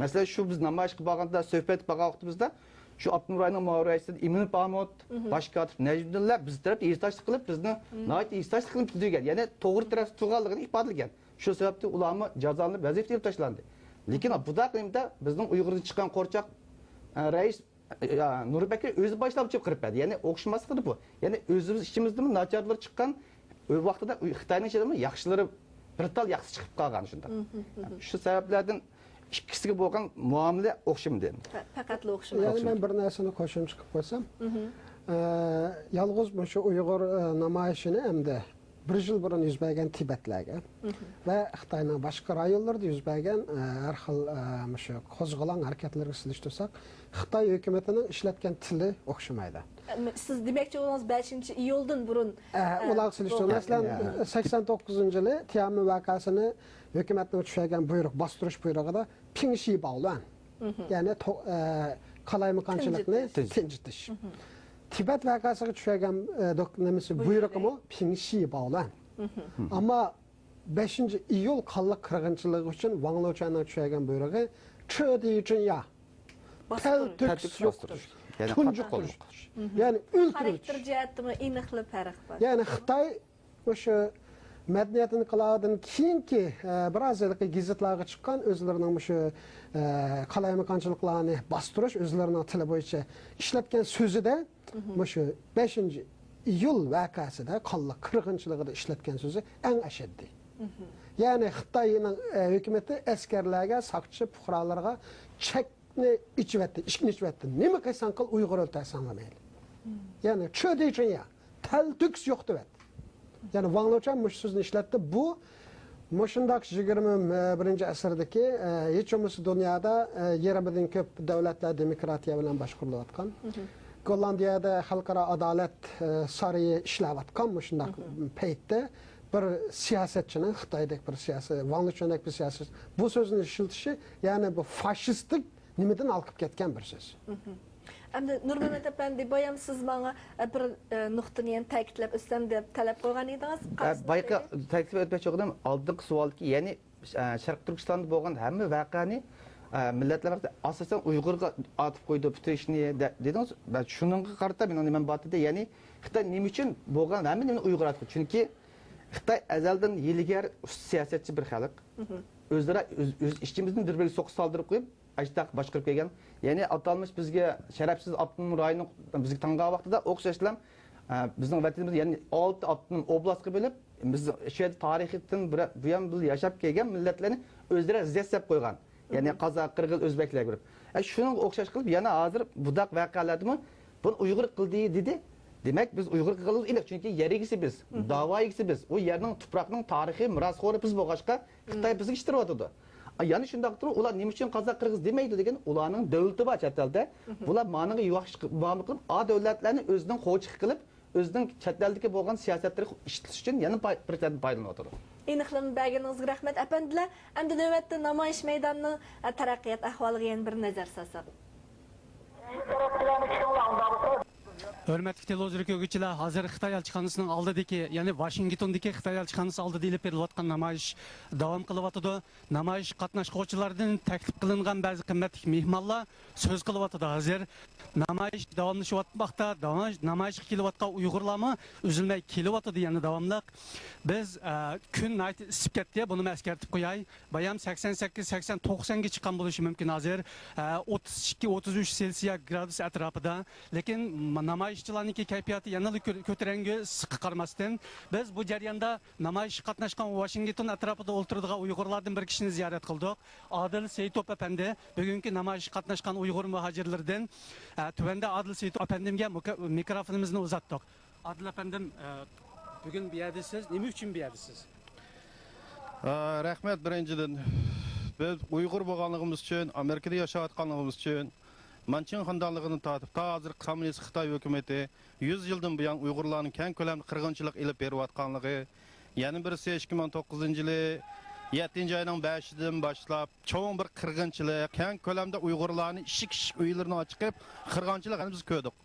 مەسىلەن، شۇ بىز نامايىشقا بارغاندا، سۆھبەت بارغان ۋاقتىمىزدا، شۇ ئاپتونوم رايوننىڭ مۇئاۋىن رەئىسى ئىمىن پامۇت، باش كاتىپ نەجمىدىنلار بىز تەرەپتە ھېسداشلىق قىلىپ، بىزنى ناھايىتى ھېسداشلىق قىلىپ تۈزۈلگەن. يەنى توغرا تەرەپتە تۇرغانلىقىنى ئىپادىلىگەن. شۇ سەۋەبتىن ئۇلارمۇ جازالىنىپ، ۋەزىپىدىن ئېلىپ تاشلاندى. لېكىن بۇنداق نېمىدە بىزنىڭ ئۇيغۇردىن چىققان قورچاق، ئە، رەئىس، ئە، نۇربەكرى ئۆزى باشلاپ چىقىپ قىرىپ بەردى. يەنى ئوخشىماسلىقىدۇر بۇ. يەنى ئۆزىمىز ئىچىمىزدىمۇ ناچارلىرى چىققان، ئۇ ۋاقتىدا ئۇ خىتاينىڭ ئىچىدىمۇ ياخشىلىرى بىر تال ياخشى چىقىپ قالغان شۇنداق. شۇ سەۋەبلەردىن ئىككىسىگە بولغان مۇئامىلە ئوخشىمىدى. پە-، پەقەتلا ئوخشىمىدى. يەنە مەن بىر نەرسىنى قوشۇمچە قىلىپ قويسام، ئە، يالغۇز مۇشۇ ئۇيغۇر، ئە، نامايىشىنى ئەمدى بىر يىل بۇرۇن يۈز بەرگەن تىبەتلەرگە ۋە خىتاينىڭ باشقا رايونلىرىدا يۈز بەرگەن، ئە، ھەر خىل، ئە، مۇشۇ قوزغىلاڭ ھەرىكەتلىرىگە سېلىشتۇرساق، خىتاي ھۆكۈمىتىنىڭ ئىشلەتكەن تىلى ئوخشىمايدۇ. سىز دېمەكچى بولغىنىڭىز بەشىنچى ئىيۇلدىن بۇرۇن، ئە، ئە، ئۇلارغا سېلىشتۇرۇپ، بولغان. مەسىلەن، يا. سەكسەن توققۇزىنچى يىلى تيەنئەنمېن ۋەقەسىنى ھۆكۈمەتنىڭ چۈشۈرگەن بۇيرۇق، باستۇرۇش بۇيرۇقىدا پىڭشى باۋلۈەن، يەنى تو-، ئە، قالايمىقانچىلىقنى تىنجىتىش. تىنجىتىش. تىبەت ۋەقەسىگە چۈشۈرگەن، ئە، دوك-، نېمىسى، بۇيرۇقى. بۇيرۇقىمۇ پىڭشى باۋلۈەن. ئەمما بەشىنچى ئىيۇل قانلىق قىرغىنچىلىقى ئۈچۈن ۋاڭ لېچۈەننىڭ چۈشۈرگەن بۇيرۇقى چېدىچۈنيا. تەلتۆكۈس يوقىتىش. يەنى تۈنجۈك قىلىش. يەنى خاراكتېر جەھەتتىمۇ ئېنىقلا پەرق بار. يەنى خىتاي مۇشۇ مەدەنىيەت ئىنقىلابىدىن كېيىنكى، ئە، بىراز ھېلىقى گېزىتلارغا چىققان ئۆزلىرىنىڭ مۇشۇ، ئە، قالايمىقانچىلىقلارنى باستۇرۇش، ئۆزلىرىنىڭ تىلى بويىچە ئىشلەتكەن سۆزىدە مۇشۇ بەشىنچى ئىيۇل ۋەقەسىدە، قانلىق قىرغىنچىلىقىدا ئىشلەتكەن سۆزى ئەڭ ئەشەددىي. يەنى خىتاينىڭ، ئە، ھۆكۈمىتى ئەسكەرلەرگە، ساقچى پۇقرالارغا چەكنى ئېچىۋەتتى، ئىشىكنى ئېچىۋەتتى. نېمە قىلساڭ قىل، ئۇيغۇر ئۆلتۈرسەڭلا مەيلى. يەنى چېدىچۈنيا، تەلتۆكۈس يوقىتىۋەت. يەنى ۋاڭ لېچۈەن مۇشۇ سۆزنى ئىشلەتتى. بۇ مۇشۇنداق يىگىرمە بىرىنچى ئەسىردىكى، ئە، ھېچ بولمىسا دۇنيادا، ئە، يېرىمىدىن كۆپ دۆلەتلەر دېموكراتىيە بىلەن باشقۇرۇلۇۋاتقان. گوللاندىيەدە خەلقئارا ئادالەت، ئە، سارىيى ئىشلەۋاتقان مۇشۇنداق پەيتتە بىر سىياسەتچىنىڭ، خىتايدەك بىر سىياسىي، ۋاڭ لېچۈەندەك بىر سىياسەت بۇ سۆزنى ئىشلىتىشى، يەنى بۇ فاشىستىك نېمىدىن ھالقىپ كەتكەن بىر سۆز. ئەمدى نۇرمەمەت ئەپەندى، بايام سىز ماڭا، ئە، بىر، ئە، نۇقتىنى يەنە تەكىتلەپ ئۆتسەم دەپ تەلەپ قىلغان ئىدىڭىز. ئە، بايىقى تەكىتلەپ ئۆتمەكچى بولغىنىم ئالدىنقى سوئالدىكى، يەنى، ئە، شەرقىي تۈركىستاندا بولغان ھەممە ۋەقەنى، ئە، مىللەتلەر ئاساسەن ئۇيغۇرغا ئاتىپ قويىدۇ پۈتۈن ئىشنى دە-، دېدىڭىز. مەن شۇنىڭغا قارىتا مېنىڭ نېمەم بار دېدى، يەنى خىتاي نېمە ئۈچۈن بولغان ھەممە نېمىنى ئۇيغۇرغا ئاتىپ قويدى؟ چۈنكى خىتاي ئەزەلدىن ھىيلىگەر، ئۇستا سىياسەتچى بىر خەلق. ئۆزئارا ئۆز، ئۆز ئىچىمىزدىن بىر-بىرىگە سوقۇش سالدۇرۇپ قويۇپ، ئاشۇنداق باشقۇرۇپ كەلگەن. يەنى ئاتالمىش بىزگە شەرەپسىز ئاپتونوم رايوننى بىزگە تاڭغان ۋاقتىدا ئوخشاشلا، ئە، بىزنىڭ ۋەتىنىمىزدە يەنى ئالتە ئاپتونوم ئوبلاستقا بۆلۈپ، بىز شۇ يەردە تارىخىيدىن بۇرا-، بۇيان بىللە ياشاپ كەلگەن مىللەتلەرنى ئۆزئارا زىت دەپ قويغان. يەنى قازاق، قىرغىز، ئۆزبەكلەر بېرىپ. ئە، شۇنىڭغا ئوخشاش قىلىپ يەنە ھازىر بۇنداق ۋەقەلەردىمۇ بۇنى ئۇيغۇر قىلدى دېدى. دېمەك، بىز ئۇيغۇر قىلغىنىمىز ئېنىق، چۈنكى يەر ئىگىسى بىز، داۋا ئىگىسى بىز. ئۇ يەرنىڭ، تۇپراقنىڭ تارىخىي مىراسخورى بىز بولغاچقا، خىتاي بىزگە ئىشلىتىۋاتىدۇ. ئا، يەنە شۇنداق تۇرۇپ، ئۇلار نېمە ئۈچۈن قازاق، قىرغىز دېمەيدۇ دېگەن، ئۇلارنىڭ دۆلىتى بار چەت ئەلدە. بۇلار مانىڭغا ياخشى مۇئامىلە قىلىپ، ئا دۆلەتلەرنى ئۆزىنىڭ خوجىقى قىلىپ، ئۆزىنىڭ چەت ئەلدىكى بولغان سىياسەتلىرىگە ئىشلىتىش ئۈچۈن يەنە پاي-، بىر تەرەپتىن پايدىلىنىۋاتىدۇ. ئېنىقلىما بەرگىنىڭىزگە رەھمەت، ئەپەندىلەر. ئەمدى نۆۋەتتە نامايىش مەيدانىنىڭ، ئە، تەرەققىيات ئەھۋالىغا يەنە بىر نەزەر سالساق. ھۆرمەتلىك تېلېۋىزور كۆرگۈچىلەر، ھازىر خىتاي ئەلچىخانىسىنىڭ ئالدىدىكى، يەنى ۋاشىنگتوندىكى خىتاي ئەلچىخانىسى ئالدىدا ئېلىپ بېرىلىۋاتقان نامايىش داۋام قىلىۋاتىدۇ. نامايىش قاتناشقۇچىلاردىن تەكلىپ قىلىنغان بەزى قىممەتلىك مېھمانلار سۆز قىلىۋاتىدۇ ھازىر. نامايىش داۋاملىشىۋاتماقتا. داۋام-، نامايىشقا كېلىۋاتقان ئۇيغۇرلارمۇ ئۈزۈلمەي كېلىۋاتىدۇ يەنە داۋاملىق. بىز، ئە، كۈن ناھايىتى ئىسسىپ كەتتى، بۇنىمۇ ئەسكەرتىپ قوياي. بايام سەكسەن سەككىز، سەكسەن توقسانغا چىققان بولۇشى مۇمكىن ھازىر. ئە، ئوتتۇز ئىككى، ئوتتۇز ئۈچ سېلسىيە گرادۇس ئەتراپىدا. لېكىن م-، نامايىشچىلارنىڭكى كەيپىياتى يەنىلا كۆ-، كۆتۈرەڭگۈ، ئىسسىققا قارىماستىن، بىز بۇ جەرياندا نامايىشقا قاتناشقان ۋاشىنگتون ئەتراپىدا ئولتۇرىدىغان ئۇيغۇرلاردىن بىر كىشىنى زىيارەت قىلدۇق. ئادىل سېيىتوپ ئەپەندى، بۈگۈنكى نامايىشقا قاتناشقان ئۇيغۇر مۇھاجىرلىرىدىن. ئە، تۆۋەندە ئادىل سېيىتوپ ئەپەندىمگە مۇكا-، مىكروفونىمىزنى ئۇزاتتۇق. ئادىل ئەپەندىم، ئە، بۈگۈن بۇ يەردىسىز. نېمە ئۈچۈن بۇ يەردىسىز؟ ئا، رەھمەت، بىرىنچىدىن، بىز ئۇيغۇر بولغانلىقىمىز ئۈچۈن، ئامېرىكىدا ياشاۋاتقانلىقىمىز ئۈچۈن، مانچىڭ خانىدانلىقىدىن تارتىپ، تا ھازىرقى كوممۇنىست خىتاي ھۆكۈمىتى يۈز يىلدىن بۇيان ئۇيغۇرلارنى كەڭ كۆلەمدە قىرغىنچىلىق ئېلىپ بېرىۋاتقانلىقى، يەنە بىرسى، ئىككى مىڭ توققۇزىنچى يىلى يەتتىنچى ئاينىڭ بەشىدىن باشلاپ، چوڭ بىر قىرغىنچىلىق، كەڭ كۆلەمدە ئۇيغۇرلارنى ئىشىك ئىشىك ئۆيلىرىنى چىقىپ، قىرغىنچىلىق، ھەممىمىز كۆردۇق.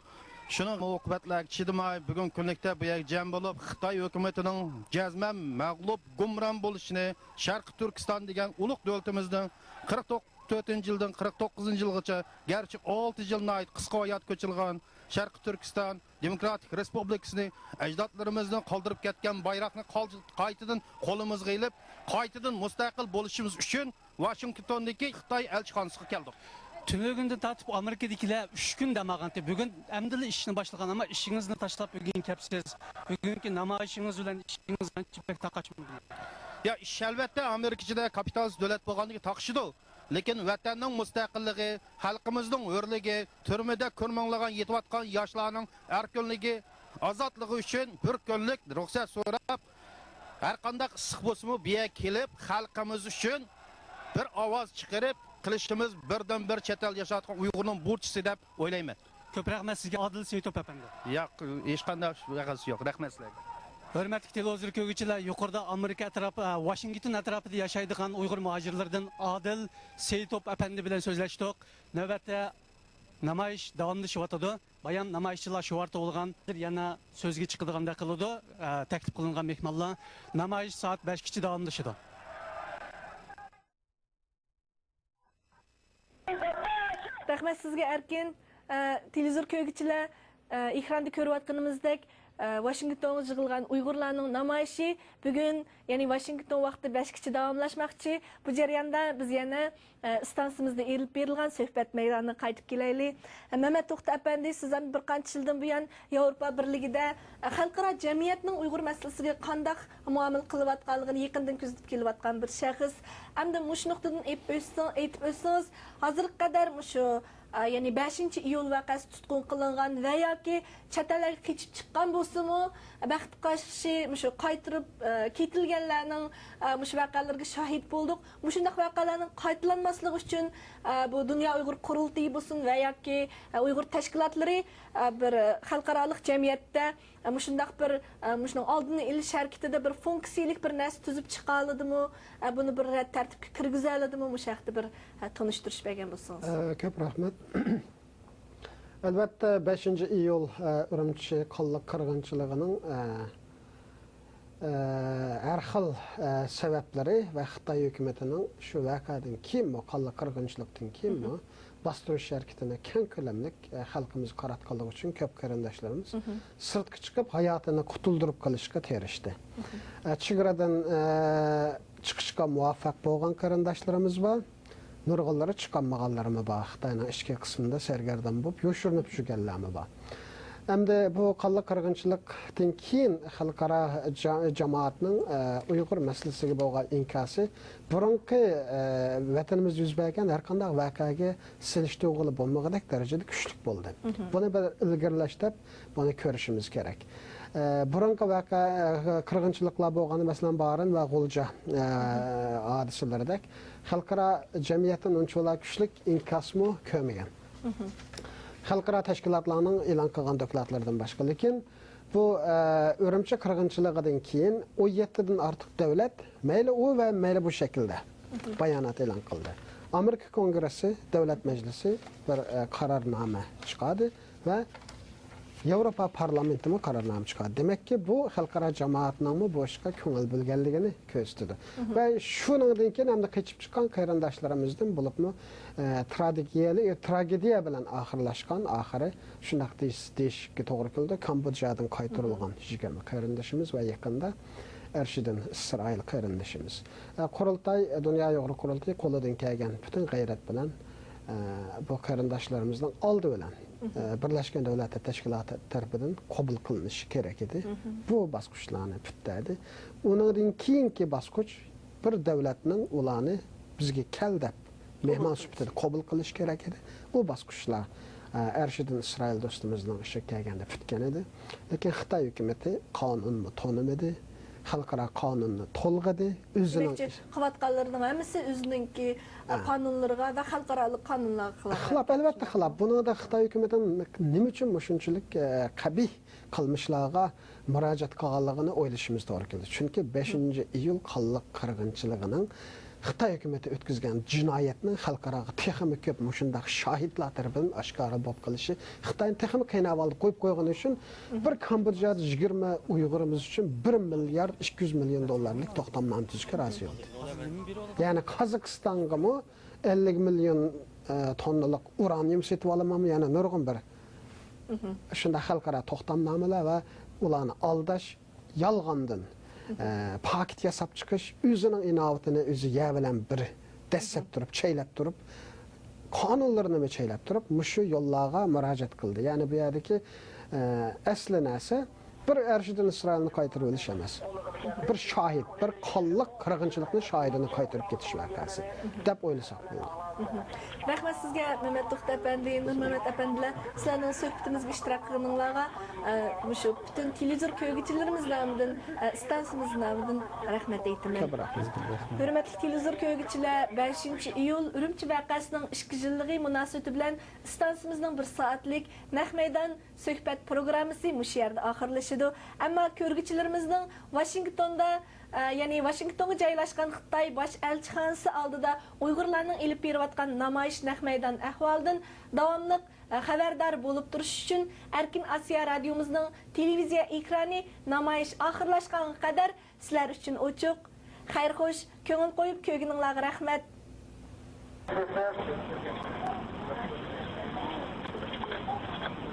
شۇنىڭ ئوقۇبەتلەرگە چىدىماي، بۈگۈنكى كۈنلۈكتە بۇ يەرگە جەم بولۇپ، خىتاي ھۆكۈمىتىنىڭ جەزمەن مەغلۇپ، گۇمران بولۇشىنى، شەرقىي تۈركىستان دېگەن ئۇلۇغ دۆلىتىمىزنىڭ قىرىق تۆتىنچى يىلدىن قىرىق توققۇزىنچى يىلغىچە، گەرچە ئالتە يىل ناھايىتى قىسقا ھايات كۆچۈرگەن شەرقىي تۈركىستان دېموكراتىك رېسپۇبلىكىسىنى، ئەجدادلىرىمىزنىڭ قالدۇرۇپ كەتكەن بايراقنى قال-، قايتىدىن قولىمىزغا ئېلىپ، قايتىدىن مۇستەقىل بولۇشىمىز ئۈچۈن ۋاشىنگتوندىكى خىتاي ئەلچىخانىسىغا كەلدۇق. تۈنۈگۈندىن تارتىپ ئامېرىكىدىكىلەر ئۈچ كۈن دەم ئالغانتى. بۈگۈن ئەمدىلا ئىشنى باشلىغان، ئەمما ئىشىڭىزنى تاشلاپ بۈگۈن كەپسىز. بۈگۈنكى نامايىشىڭىز بىلەن ئىشىڭىز ئانچە بەك تاقاشمىدىمۇ؟ يا، ئىش ئەلۋەتتە ئامېرىكا ئىچىدە كاپىتالىست دۆلەت بولغاندىكى تاقىشىدۇ. لېكىن ۋەتەننىڭ مۇستەقىللىقى، خەلقىمىزنىڭ ھۆرلۈكى، تۈرمىدە كۆرمەڭلىگەن يېتىۋاتقان ياشلارنىڭ ئەركىنلىكى، ئازادلىقى ئۈچۈن بىر كۈنلۈك رۇخسەت سوراپ، ھەرقانداق ئىسسىق بولسىمۇ، بۇ يەرگە كېلىپ، خەلقىمىز ئۈچۈن بىر ئاۋاز چىقىرىپ قىلىشىمىز بىردىنبىر چەت ئەلدە ياشاۋاتقان ئۇيغۇرنىڭ بۇرچى دەپ ئويلايمەن. كۆپ رەھمەت سىزگە، ئادىل سېيىتوپ ئەپەندى. ياق، ھېچقانداق ۋەقەسى يوق. رەھمەت سىلەرگە. ھۆرمەتلىك تېلېۋىزور كۆرگۈچىلەر، يۇقىرىدا ئامېرىكا ئەتراپى، ئە، ۋاشىنگتون ئەتراپىدا ياشايدىغان ئۇيغۇر مۇھاجىرلىرىدىن ئادىل سېيىتوپ ئەپەندى بىلەن سۆزلەشتۇق. نۆۋەتتە نامايىش داۋاملىشىۋاتىدۇ. بايام نامايىشچىلار شوئار توۋلىغان، يەنە سۆزگە چىقىدىغاندەك قىلىدۇ. ئە، تەكلىپ قىلىنغان مېھمانلار، نامايىش سائەت بەشكىچە داۋاملىشىدۇ. رەھمەت سىزگە، ئەركىن. ئە، تېلېۋىزور كۆرگۈچىلەر، ئە، ئېكراندا كۆرۈۋاتقىنىمىزدەك، ئە، ۋاشىنگتونغا يىغىلغان ئۇيغۇرلارنىڭ نامايىشى بۈگۈن، يەنى ۋاشىنگتون ۋاقتى بەشكىچە داۋاملاشماقچى. بۇ جەرياندا بىز يەنە، ئە، ئىستانسىمىزدا ئېلىپ بېرىلغان سۆھبەت مەيدانىغا قايتىپ كېلەيلى. ئە، مەمەت توختى ئەپەندى، سىز ھەم بىر قانچە يىلدىن بۇيان ياۋروپا بىرلىكىدە، ئە، خەلقئارا جەمئىيەتنىڭ ئۇيغۇر مەسىلىسىگە قانداق مۇئامىلە قىلىۋاتقانلىقىنى يېقىندىن كۆزىتىپ كېلىۋاتقان بىر شەخس. ئەمدى مۇشۇ نۇقتىدىن ئېيتىپ ئۆتسىڭ-، ئېيتىپ ئۆتسىڭىز، ھازىرغا قەدەر مۇشۇ، ئە، يەنى بەشىنچى ئىيۇل ۋەقەسى تۇتقۇن قىلىنغان ۋە ياكى چەت ئەللەرگە قېچىپ چىققان بولسىمۇ، بەخت قارشى مۇشۇ قايتۇرۇپ، ئە، كېتىلگەنلەرنىڭ، ئە، مۇشۇ ۋەقەلىرىگە شاھىت بولدۇق. مۇشۇنداق ۋەقەلەرنىڭ قايتىلانماسلىقى ئۈچۈن، ئە، بۇ دۇنيا ئۇيغۇر قۇرۇلتىيى بولسۇن ۋە ياكى، ئە، ئۇيغۇر تەشكىلاتلىرى، ئە، بىر خەلقئارالىق جەمئىيەتتە، ئە، مۇشۇنداق بىر، ئە، مۇشۇنىڭ ئالدىنى ئېلىش ھەرىكىتىدە بىر فۇنكسىيىلىك بىر نەرسە تۈزۈپ چىقالىدىمۇ؟ ئە، بۇنى بىر رەت تەرتىپكە كىرگۈزەلىدىمۇ؟ مۇشۇ ھەقتە بىر، ئە، تونۇشتۇرۇش بەرگەن بولسىڭىز. ئە، كۆپ رەھمەت. ئەلۋەتتە، بەشىنچى ئىيۇل، ئە، ئۈرۈمچى قانلىق قىرغىنچىلىقىنىڭ، ئە، ئە، ھەر خىل، ئە، سەۋەبلىرى ۋە خىتاي ھۆكۈمىتىنىڭ شۇ ۋەقەدىن كېيىنمۇ، قانلىق قىرغىنچىلىقتىن كېيىنمۇ باستۇرۇش ھەرىكىتىنى كەڭ كۆلەملىك، ئە، خەلقىمىزگە قاراتقانلىقى ئۈچۈن كۆپ قېرىنداشلىرىمىز سىرتقا چىقىپ، ھاياتىنى قۇتۇلدۇرۇپ قېلىشقا تىرىشتى. ئە، چېگرادىن، ئە، چىقىشقا مۇۋەپپەق بولغان قېرىنداشلىرىمىز بار. نۇرغۇنلىرى چىقالمىغانلىرىمۇ بار. خىتاينىڭ ئىچكى قىسمىدا سەرگەردان بولۇپ يوشۇرۇنۇپ يۈرگەنلەرمۇ بار. ئەمدى بۇ قانلىق قىرغىنچىلىقتىن كېيىن خەلقئارا جا-، جامائەتنىڭ، ئە، ئۇيغۇر مەسىلىسىگە بولغان ئىنكاسى بۇرۇنقى، ئە، ۋەتىنىمىزدە يۈز بەرگەن ھەر قانداق ۋەقەگە سېلىشتۇرغىلى بولمىغۇدەك دەرىجىدە كۈچلۈك بولدى. بۇنى بىر ئىلگىرىلەش دەپ بۇنى كۆرۈشىمىز كېرەك. ئە، بۇرۇنقى ۋەقە، ئە، قىرغىنچىلىقلار بولغان، مەسىلەن، بارىن ۋە غۇلجا، ئە، ھادىسىلىرىدەك خەلقئارا جەمئىيەتتىن ئۇنچىۋالا كۈچلۈك ئىنكاسمۇ كۆرمىگەن. خەلقئارا تەشكىلاتلارنىڭ ئېلان قىلغان دوكلاتلىرىدىن باشقا. لېكىن بۇ، ئە، ئۈرۈمچى قىرغىنچىلىقىدىن كېيىن ئون يەتتىدىن ئارتۇق دۆلەت، مەيلى ئۇ ۋە مەيلى بۇ شەكىلدە بايانات ئېلان قىلدى. ئامېرىكا كونگرېسسى، دۆلەت مەجلىسى بىر، ئە، قارارنامە چىقاردى ۋە ياۋروپا پارلامېنتىمۇ قارارنامە چىقاردى. دېمەككى، بۇ خەلقئارا جامائەتنىڭمۇ بۇ ئىشقا كۆڭۈل بۆلگەنلىكىنى كۆرسىتىدۇ. ۋە شۇنىڭدىن كېيىن ئەمدى قېچىپ چىققان قېرىنداشلىرىمىزدىن، بولۇپمۇ، ئە، تراگېدىيەلىك، تراگېدىيە بىلەن ئاخىرلاشقان، ئاخىرى شۇنداق دېيىش-، دېيىشكە توغرا كېلىدۇ، كامبودژادىن قايتۇرۇلغان يىگىرمە قېرىندىشىمىز ۋە يېقىندا ئەرشىدىن ئىسرائىل قېرىندىشىمىز. ئە، قۇرۇلتاي، دۇنيا ئۇيغۇر قۇرۇلتىيى قولىدىن كەلگەن پۈتۈن غەيرەت بىلەن، ئە، بۇ قېرىنداشلىرىمىزنىڭ ئالدى بىلەن، ئە، بىرلەشكەن دۆلەتلەر تەشكىلاتى تەرىپىدىن قوبۇل قىلىنىشى كېرەك ئىدى. بۇ باسقۇچلارنى پۈتتۈردى. ئۇنىڭدىن كېيىنكى باسقۇچ بىر دۆلەتنىڭ ئۇلارنى بىزگە كەل دەپ مېھمان سۈپىتىدە قوبۇل قىلىش كېرەك ئىدى. ئۇ باسقۇچلار، ئە، ئەرشىدىن ئىسرائىل دوستىمىزنىڭ ئىشىغا كەلگەندە پۈتكەن ئىدى. لېكىن خىتاي ھۆكۈمىتى قانۇنمۇ تونۇمىدى، خەلقئارا قانۇننى تولغىدى، ئۆزىنىڭ دېمەكچى، قىلىۋاتقانلىرىنىڭ ھەممىسى ئۆزىنىڭكى، ئە، ھە، قانۇنلىرىغا ۋە خەلقئارالىق قانۇنلارغا خىلاپ. خىلاپ، ئەلۋەتتە خىلاپ. بۇنىڭدا خىتاي ھۆكۈمىتىنىڭ نېمە ئۈچۈن مۇشۇنچىلىك، ئە، قەبىھ قىلمىشلارغا مۇراجىئەت قىلغانلىقىنى ئويلىشىمىز توغرا كېلىدۇ. چۈنكى بەشىنچى ئىيۇل قانلىق قىرغىنچىلىقىنىڭ خىتاي ھۆكۈمىتى ئۆتكۈزگەن جىنايەتنىڭ خەلقئاراغا تېخىمۇ كۆپ مۇشۇنداق شاھىتلار تەرىپىدىن ئاشكارا بولۇپ قېلىشى خىتاينى تېخىمۇ قىيىن ئەھۋالدا قويۇپ قويغىنى ئۈچۈن، بىر كامبودژادا يىگىرمە ئۇيغۇرىمىز ئۈچۈن بىر مىليارد ئىككى يۈز مىليون دوللارلىق توختامنامە تۈزۈشكە رازى بولدى. يەنى قازاقىستانغىمۇ ئەللىك مىليون، ئە، توننىلىق ئۇرانىيۇم سېتىۋالىمەنمۇ، يەنە نۇرغۇن بىر شۇنداق خەلقئارا توختامنامىلەر ۋە ئۇلارنى ئالداش، يالغاندىن، ئە، پاكىت ياساپ چىقىش، ئۆزىنىڭ ئىناۋىتىنى ئۆزى يەر بىلەن بىر دەسسەپ تۇرۇپ، چەيلەپ تۇرۇپ، قانۇنلىرىنىمۇ چەيلەپ تۇرۇپ، مۇشۇ يوللارغا مۇراجىئەت قىلدى. يەنى بۇ يەردىكى، ئە، ئەسلى نەرسە بىر ئەرشىدىن ئىسرائىلنى قايتۇرۇۋېلىش ئەمەس. بىر شاھىت، بىر قانلىق قىرغىنچىلىقنى شاھىدىنى قايتۇرۇپ كېتىش ۋەقەسى دەپ ئويلىساق بولىدۇ. رەھمەت سىزگە، مەمەت توختى ئەپەندى، نۇرمەمەت ئەپەندىلەر، سىلەرنىڭ سۆھبىتىمىزگە ئىشتىراك قىلغىنىڭلارغا، ئە، مۇشۇ پۈتۈن تېلېۋىزور كۆرگۈچىلىرىمىز نامىدىن، ئە، ئىستانسىمىز نامىدىن رەھمەت ئېيتىمەن. كۆپ رەھمەت. ھۆرمەتلىك تېلېۋىزور كۆرگۈچىلەر، بەشىنچى ئىيۇل ئۈرۈمچى ۋەقەسىنىڭ ئىككى يىللىقى مۇناسىۋىتى بىلەن ئىستانسىمىزنىڭ بىر سائەتلىك نەق مەيدان سۆھبەت پروگراممىسى مۇشۇ يەردە ئاخىرلىشىدۇ. ئەمما كۆرگۈچىلىرىمىزنىڭ ۋاشىنگتوندا، ئە، يەنى ۋاشىنگتونغا جايلاشقان خىتاي باش ئەلچىخانىسى ئالدىدا ئۇيغۇرلارنىڭ ئېلىپ بېرىۋاتقان نامايىش نەق مەيدان ئەھۋالىدىن داۋاملىق، ئە، خەۋەردار بولۇپ تۇرۇش ئۈچۈن ئەركىن ئاسىيا رادىيومىزنىڭ تېلېۋىزىيە ئېكرانى نامايىش ئاخىرلاشقانغا قەدەر سىلەر ئۈچۈن ئوچۇق. خەير خوش، كۆڭۈل قويۇپ كۆرگىنىڭلارغا رەھمەت.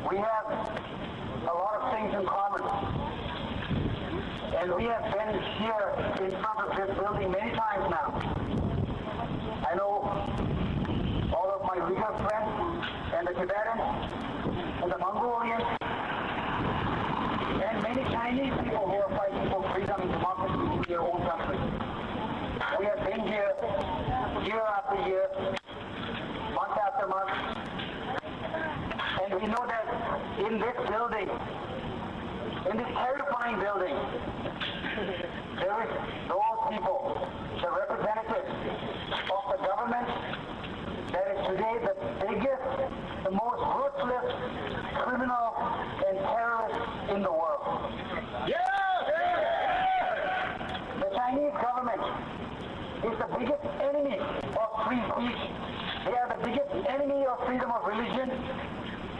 We have a lot of things in common. And we have been here in front of this building many times now. I know all of my Uyghur friends and the Tibetans and the Mongolians and many Chinese people who are fighting for freedom and democracy in their own country. We have been here year after year, month after month, and we know that in this building, in this terrifying building, there is those people, the representatives of the government that is today the biggest, the most ruthless criminal and terrorist in the world. The Chinese government is the biggest enemy of free speech. They are the biggest enemy of freedom of religion.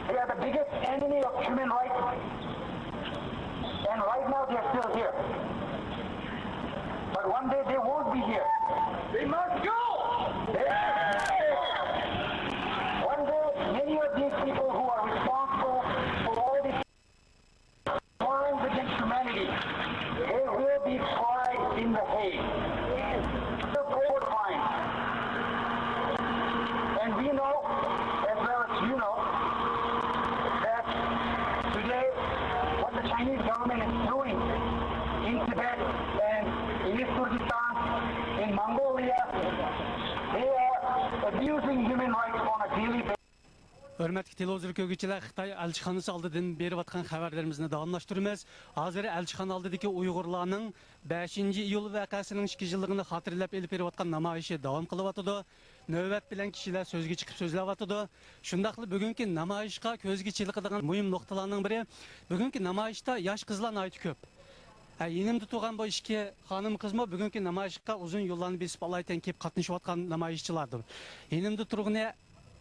They are the biggest enemy of human rights. And right now they are still here. But one day they won't be here. They must go! One day, many of these people who are responsible for all these crimes against humanity, they will be tried in The Hague. The court fine. And we know, as well as you know, that today what the Chinese government is doing in Tibet and in East Turkestan, in Mongolia, they are abusing human rights on a daily basis. ھۆرمەتلىك تېلېۋىزور كۆرگۈچىلەر، خىتاي ئەلچىخانىسى ئالدىدىن بېرىۋاتقان خەۋەرلىرىمىزنى داۋاملاشتۇرىمىز. ھازىر ئەلچىخانا ئالدىدىكى ئۇيغۇرلارنىڭ بەشىنچى ئىيۇل ۋەقەسىنىڭ ئىككى يىللىقىنى خاتىرىلەپ ئېلىپ بېرىۋاتقان نامايىشى داۋام قىلىۋاتىدۇ. نۆۋەت بىلەن كىشىلەر سۆزگە چىقىپ سۆزلەۋاتىدۇ. شۇنداقلا بۈگۈنكى نامايىشقا كۆزگە چېلىقىدىغان مۇھىم نۇقتىلارنىڭ بىرى، بۈگۈنكى نامايىشتا ياش قىزلار ناھايىتى كۆپ. ھە، يېنىمدا تۇرغان بۇ ئىككى خانىم قىزمۇ بۈگۈنكى نامايىشقا ئۇزۇن يوللارنى بېسىپ ئالايىتەن كېلىپ قاتنىشىۋاتقان نامايىشچىلاردۇر. يېنىمدا تۇرغىنى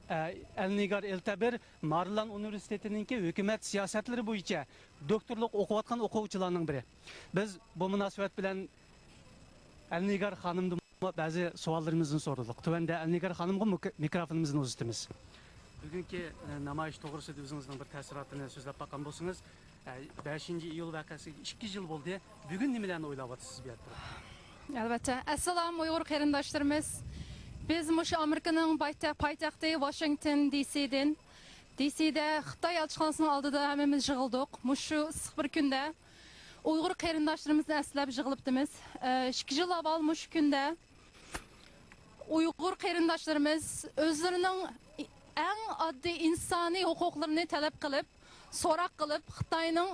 ئە، ئەلنىگار ئىلتەبىر مارىلان ئۇنىۋېرسىتېتىنىڭكى ھۆكۈمەت سىياسەتلىرى بويىچە دوكتورلۇق ئوقۇۋاتقان ئوقۇغۇچىلارنىڭ بىرى. بىز بۇ مۇناسىۋەت بىلەن ئەلنىگار خانىمدىن بەزى سوئاللىرىمىزنى سورىدۇق. تۆۋەندە ئەلنىگار خانىمغا مۇك-، مىكروفونىمىزنى ئۇزىتىمىز. بۈگۈنكى، ئە، نامايىش توغرىسىدا ئۆزىڭىزنىڭ بىر تەسىراتىنى سۆزلەپ باققان بولسىڭىز، ئە، بەشىنچى ئىيۇل ۋەقەسىگە ئىككى يىل بولدى. بۈگۈن نېمىلەرنى ئويلاۋاتىسىز بۇ يەردە تۇرۇپ؟ ئەلۋەتتە. ئەسسالام، ئۇيغۇر قېرىنداشلىرىمىز. بىز مۇشۇ ئامېرىكىنىڭ بايتە-، پايتەختى ۋاشىنگتون دى سىدىن، دى سىدە خىتاي ئەلچىخانىسىنىڭ ئالدىدا ھەممىمىز يىغىلدۇق. مۇشۇ ئىسسىق بىر كۈندە ئۇيغۇر قېرىنداشلىرىمىزنى ئەسلەپ يىغىلىپتىمىز. ئە، ئىككى يىل ئاۋۋال مۇشۇ كۈندە ئۇيغۇر قېرىنداشلىرىمىز ئۆزلىرىنىڭ ئەڭ ئاددىي ئىنسانىي ھوقۇقلىرىنى تەلەپ قىلىپ، سوراق قىلىپ، خىتاينىڭ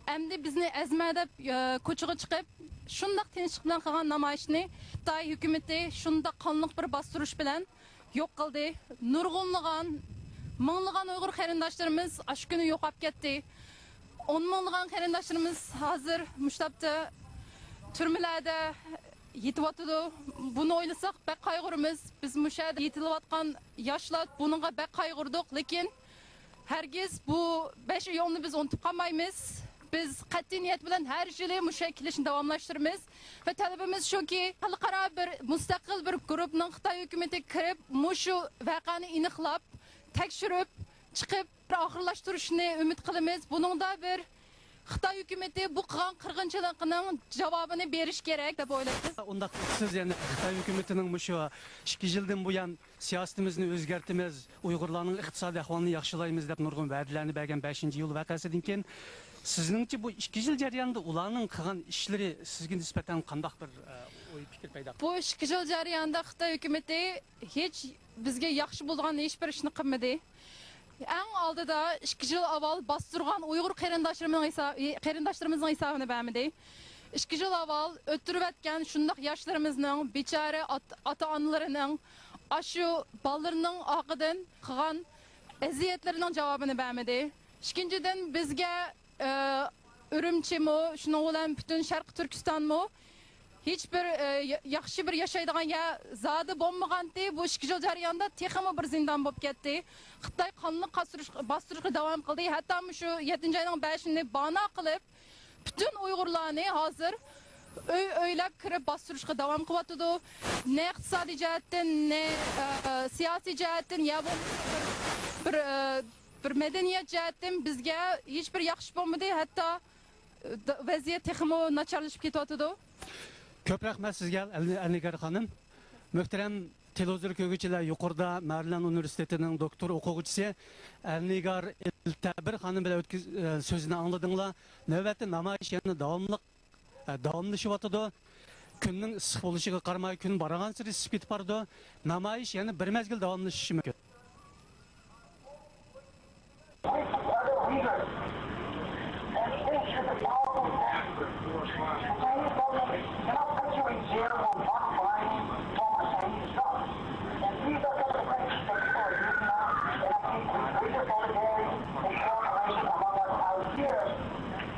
ئەمدى بىزنى ئەزمە دەپ، ئە، كوچىغا چىقىپ، شۇنداق تىنچلىق بىلەن قىلغان نامايىشنى خىتاي ھۆكۈمىتى شۇنداق قانلىق بىر باستۇرۇش بىلەن يوق قىلدى. نۇرغۇنلىغان، مىڭلىغان ئۇيغۇر قېرىنداشلىرىمىز ئاشۇ كۈنى يوقاپ كەتتى. ئون مىڭلىغان قېرىنداشلىرىمىز ھازىر مۇشۇ تاپتا تۈرمىلەردە يېتىۋاتىدۇ. بۇنى ئويلىساق بەك قايغۇرىمىز. بىز مۇشۇ يەردە يېتىلىۋاتقان ياشلار بۇنىڭغا بەك قايغۇردۇق. لېكىن ھەرگىز بۇ بەش ئىيۇلنى بىز ئۇنتۇپ قالمايمىز. بىز قەتئىي نىيەت بىلەن ھەر يىلى مۇشۇ يەرگە كېلىشنى داۋاملاشتۇرىمىز. ۋە تەلىپىمىز شۇكى، خەلقئارا بىر مۇستەقىل بىر گۇرۇپنىڭ خىتاي ھۆكۈمىتىگە كىرىپ، مۇشۇ ۋەقەنى ئېنىقلاپ، تەكشۈرۈپ چىقىپ، بىر ئاخىرلاشتۇرۇشنى ئۈمىد قىلىمىز. بۇنىڭدا بىر خىتاي ھۆكۈمىتى بۇ قىلغان قىرغىنچىلىقىنىڭ جاۋابىنى بېرىشى كېرەك دەپ ئويلايمىز. ئۇنداق سىز يەنە خىتاي ھۆكۈمىتىنىڭ مۇشۇ ئىككى يىلدىن بۇيان سىياسىتىمىزنى ئۆزگەرتىمىز، ئۇيغۇرلارنىڭ ئىقتىسادىي ئەھۋالىنى ياخشىلايمىز دەپ نۇرغۇن ۋەدىلەرنى بەرگەن بەشىنچى ئىيۇل ۋەقەسىدىن كېيىن سىزنىڭچە بۇ ئىككى يىل جەريانىدا ئۇلارنىڭ قىلغان ئىشلىرى سىزگە نىسبەتەن قانداق بىر، ئە، ئوي پىكىر پەيدا قىلدى؟ بۇ ئىككى يىل جەريانىدا خىتاي ھۆكۈمىتى ھېچ بىزگە ياخشى بولىدىغان ھېچبىر ئىشنى قىلمىدى. ئەڭ ئالدىدا ئىككى يىل ئاۋۋال باستۇرغان ئۇيغۇر قېرىنداشلىرىمىزنىڭ ھېسا-، قېرىنداشلىرىمىزنىڭ ھېسابىنى بەرمىدى. ئىككى يىل ئاۋۋال ئۆلتۈرۈۋەتكەن شۇنداق ياشلىرىمىزنىڭ، بىچارە ئات-، ئاتا-ئانىلىرىنىڭ، ئاشۇ بالىلىرىنىڭ ئارقىدىن قىلغان ئەزىيەتلىرىنىڭ جاۋابىنى بەرمىدى. ئىككىنچىدىن، بىزگە، ئە، ئۈرۈمچىمۇ، شۇنىڭ بىلەن پۈتۈن شەرقىي تۈركىستانمۇ ھېچ بىر، ئە، يا-، ياخشى بىر ياشايدىغان يەر زادى بولمىغانتى. بۇ ئىككى يىل جەريانىدا تېخىمۇ بىر زىندان بولۇپ كەتتى. خىتاي قانلىق قاستۇرۇش-، باستۇرۇشقا داۋام قىلدى. ھەتتا مۇشۇ يەتتىنچى ئاينىڭ بەشىنى بانا قىلىپ، پۈتۈن ئۇيغۇرلارنى ھازىر ئۆي-ئۆيلەپ كىرىپ باستۇرۇشقا داۋام قىلىۋاتىدۇ. نە ئىقتىسادىي جەھەتتىن، نە، ئە، سىياسىي جەھەتتىن، يا بولمىسا بىر، بىر، ئە، بىر مەدەنىيەت جەھەتتىن بىزگە ھېچبىر ياخشى بولمىدى، ھەتتا، ئە، د-، ۋەزىيەت تېخىمۇ ناچارلىشىپ كېتىۋاتىدۇ. كۆپ رەھمەت سىزگە، ئەل-، ئەلنىگار خانىم. مۆھتەرەم تېلېۋىزور كۆرگۈچىلەر، يۇقىرىدا مەرىلان ئۇنىۋېرسىتېتىنىڭ دوكتور ئوقۇغۇچىسى ئەلنىگار ئىلتەبىر خانىم بىلەن ئۆتكۈز-، ئە، سۆزىنى ئاڭلىدىڭلار. نۆۋەتتە نامايىش يەنە داۋاملىق، ئە، داۋاملىشىۋاتىدۇ. كۈننىڭ ئىسسىق بولۇشىغا قارىماي، كۈن بارغانسېرى ئىسسىپ كېتىپ بارىدۇ. نامايىش يەنە بىر مەزگىل داۋاملىشىشى مۇمكىن.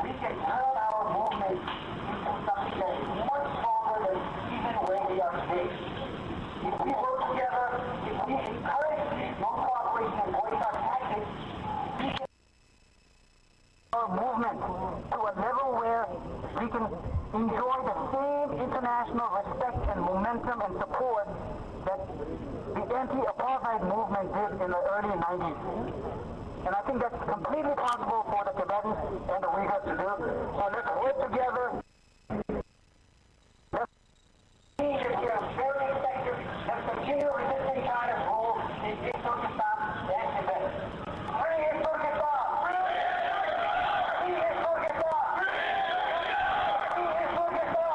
We can turn our movement into something that is much stronger than even where we are today. If we work together, if we encourage this non-cooperation and boycott tactics, we can our movement to a level where we can enjoy the same international respect and momentum and support that the anti-apartheid movement did in the early nineties. And I think that's completely possible for the Tibetans and the Uyghurs to do. So let's work together. Let's be very effective. Let's continue resisting China's rule in East Turkestan and Tibet. Free East Turkestan! Free East Turkestan! Free East Turkestan!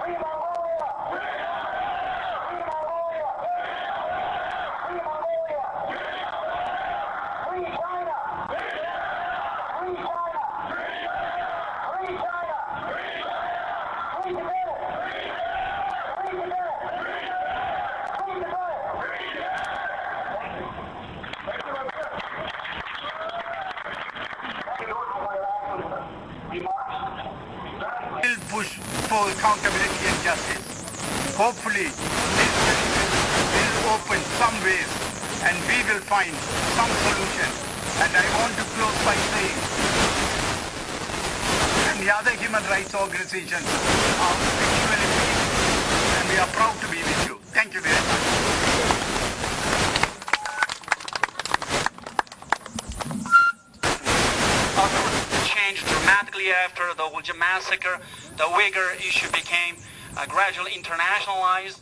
Free Mongolia! Free Mongolia! Free Mongolia! Free China! Free China! Free China! Free Tibet! Free Tibet! Free Tibet! Thank you. Thank you very much. Thank you, Lord, for my last remarks. Will push for accountability and justice. Hopefully, this will, will open some ways, and we will find some solution. And I want to close by saying, and the other human rights organizations are actually pleased, and we are proud to be with you. Thank you very much. Of course, it changed dramatically after the Ujia massacre. The Uyghur issue became uh, gradually internationalized,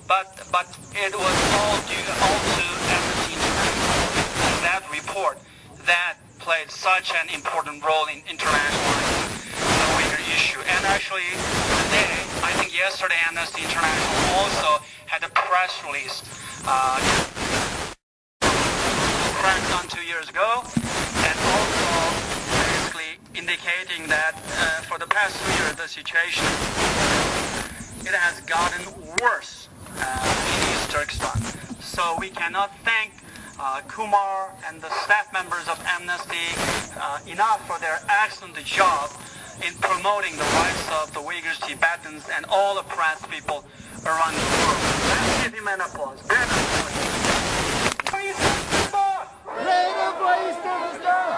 but, but it was all due also Amnesty International and that report that played such an important role in internationalizing the Uyghur issue. And actually, today, I think yesterday, Amnesty International also had a press release uh, crackdown two years ago, and also basically indicating that uh, for the past two years, the situation it has gotten worse uh, in East Turkestan. So we cannot thank uh, Kumar and the staff members of Amnesty uh, enough for their excellent job in promoting the rights of the Uyghurs, Tibetans, and all oppressed people around the world. Let's give him an applause. Great applause. Freedom for East Turkestan!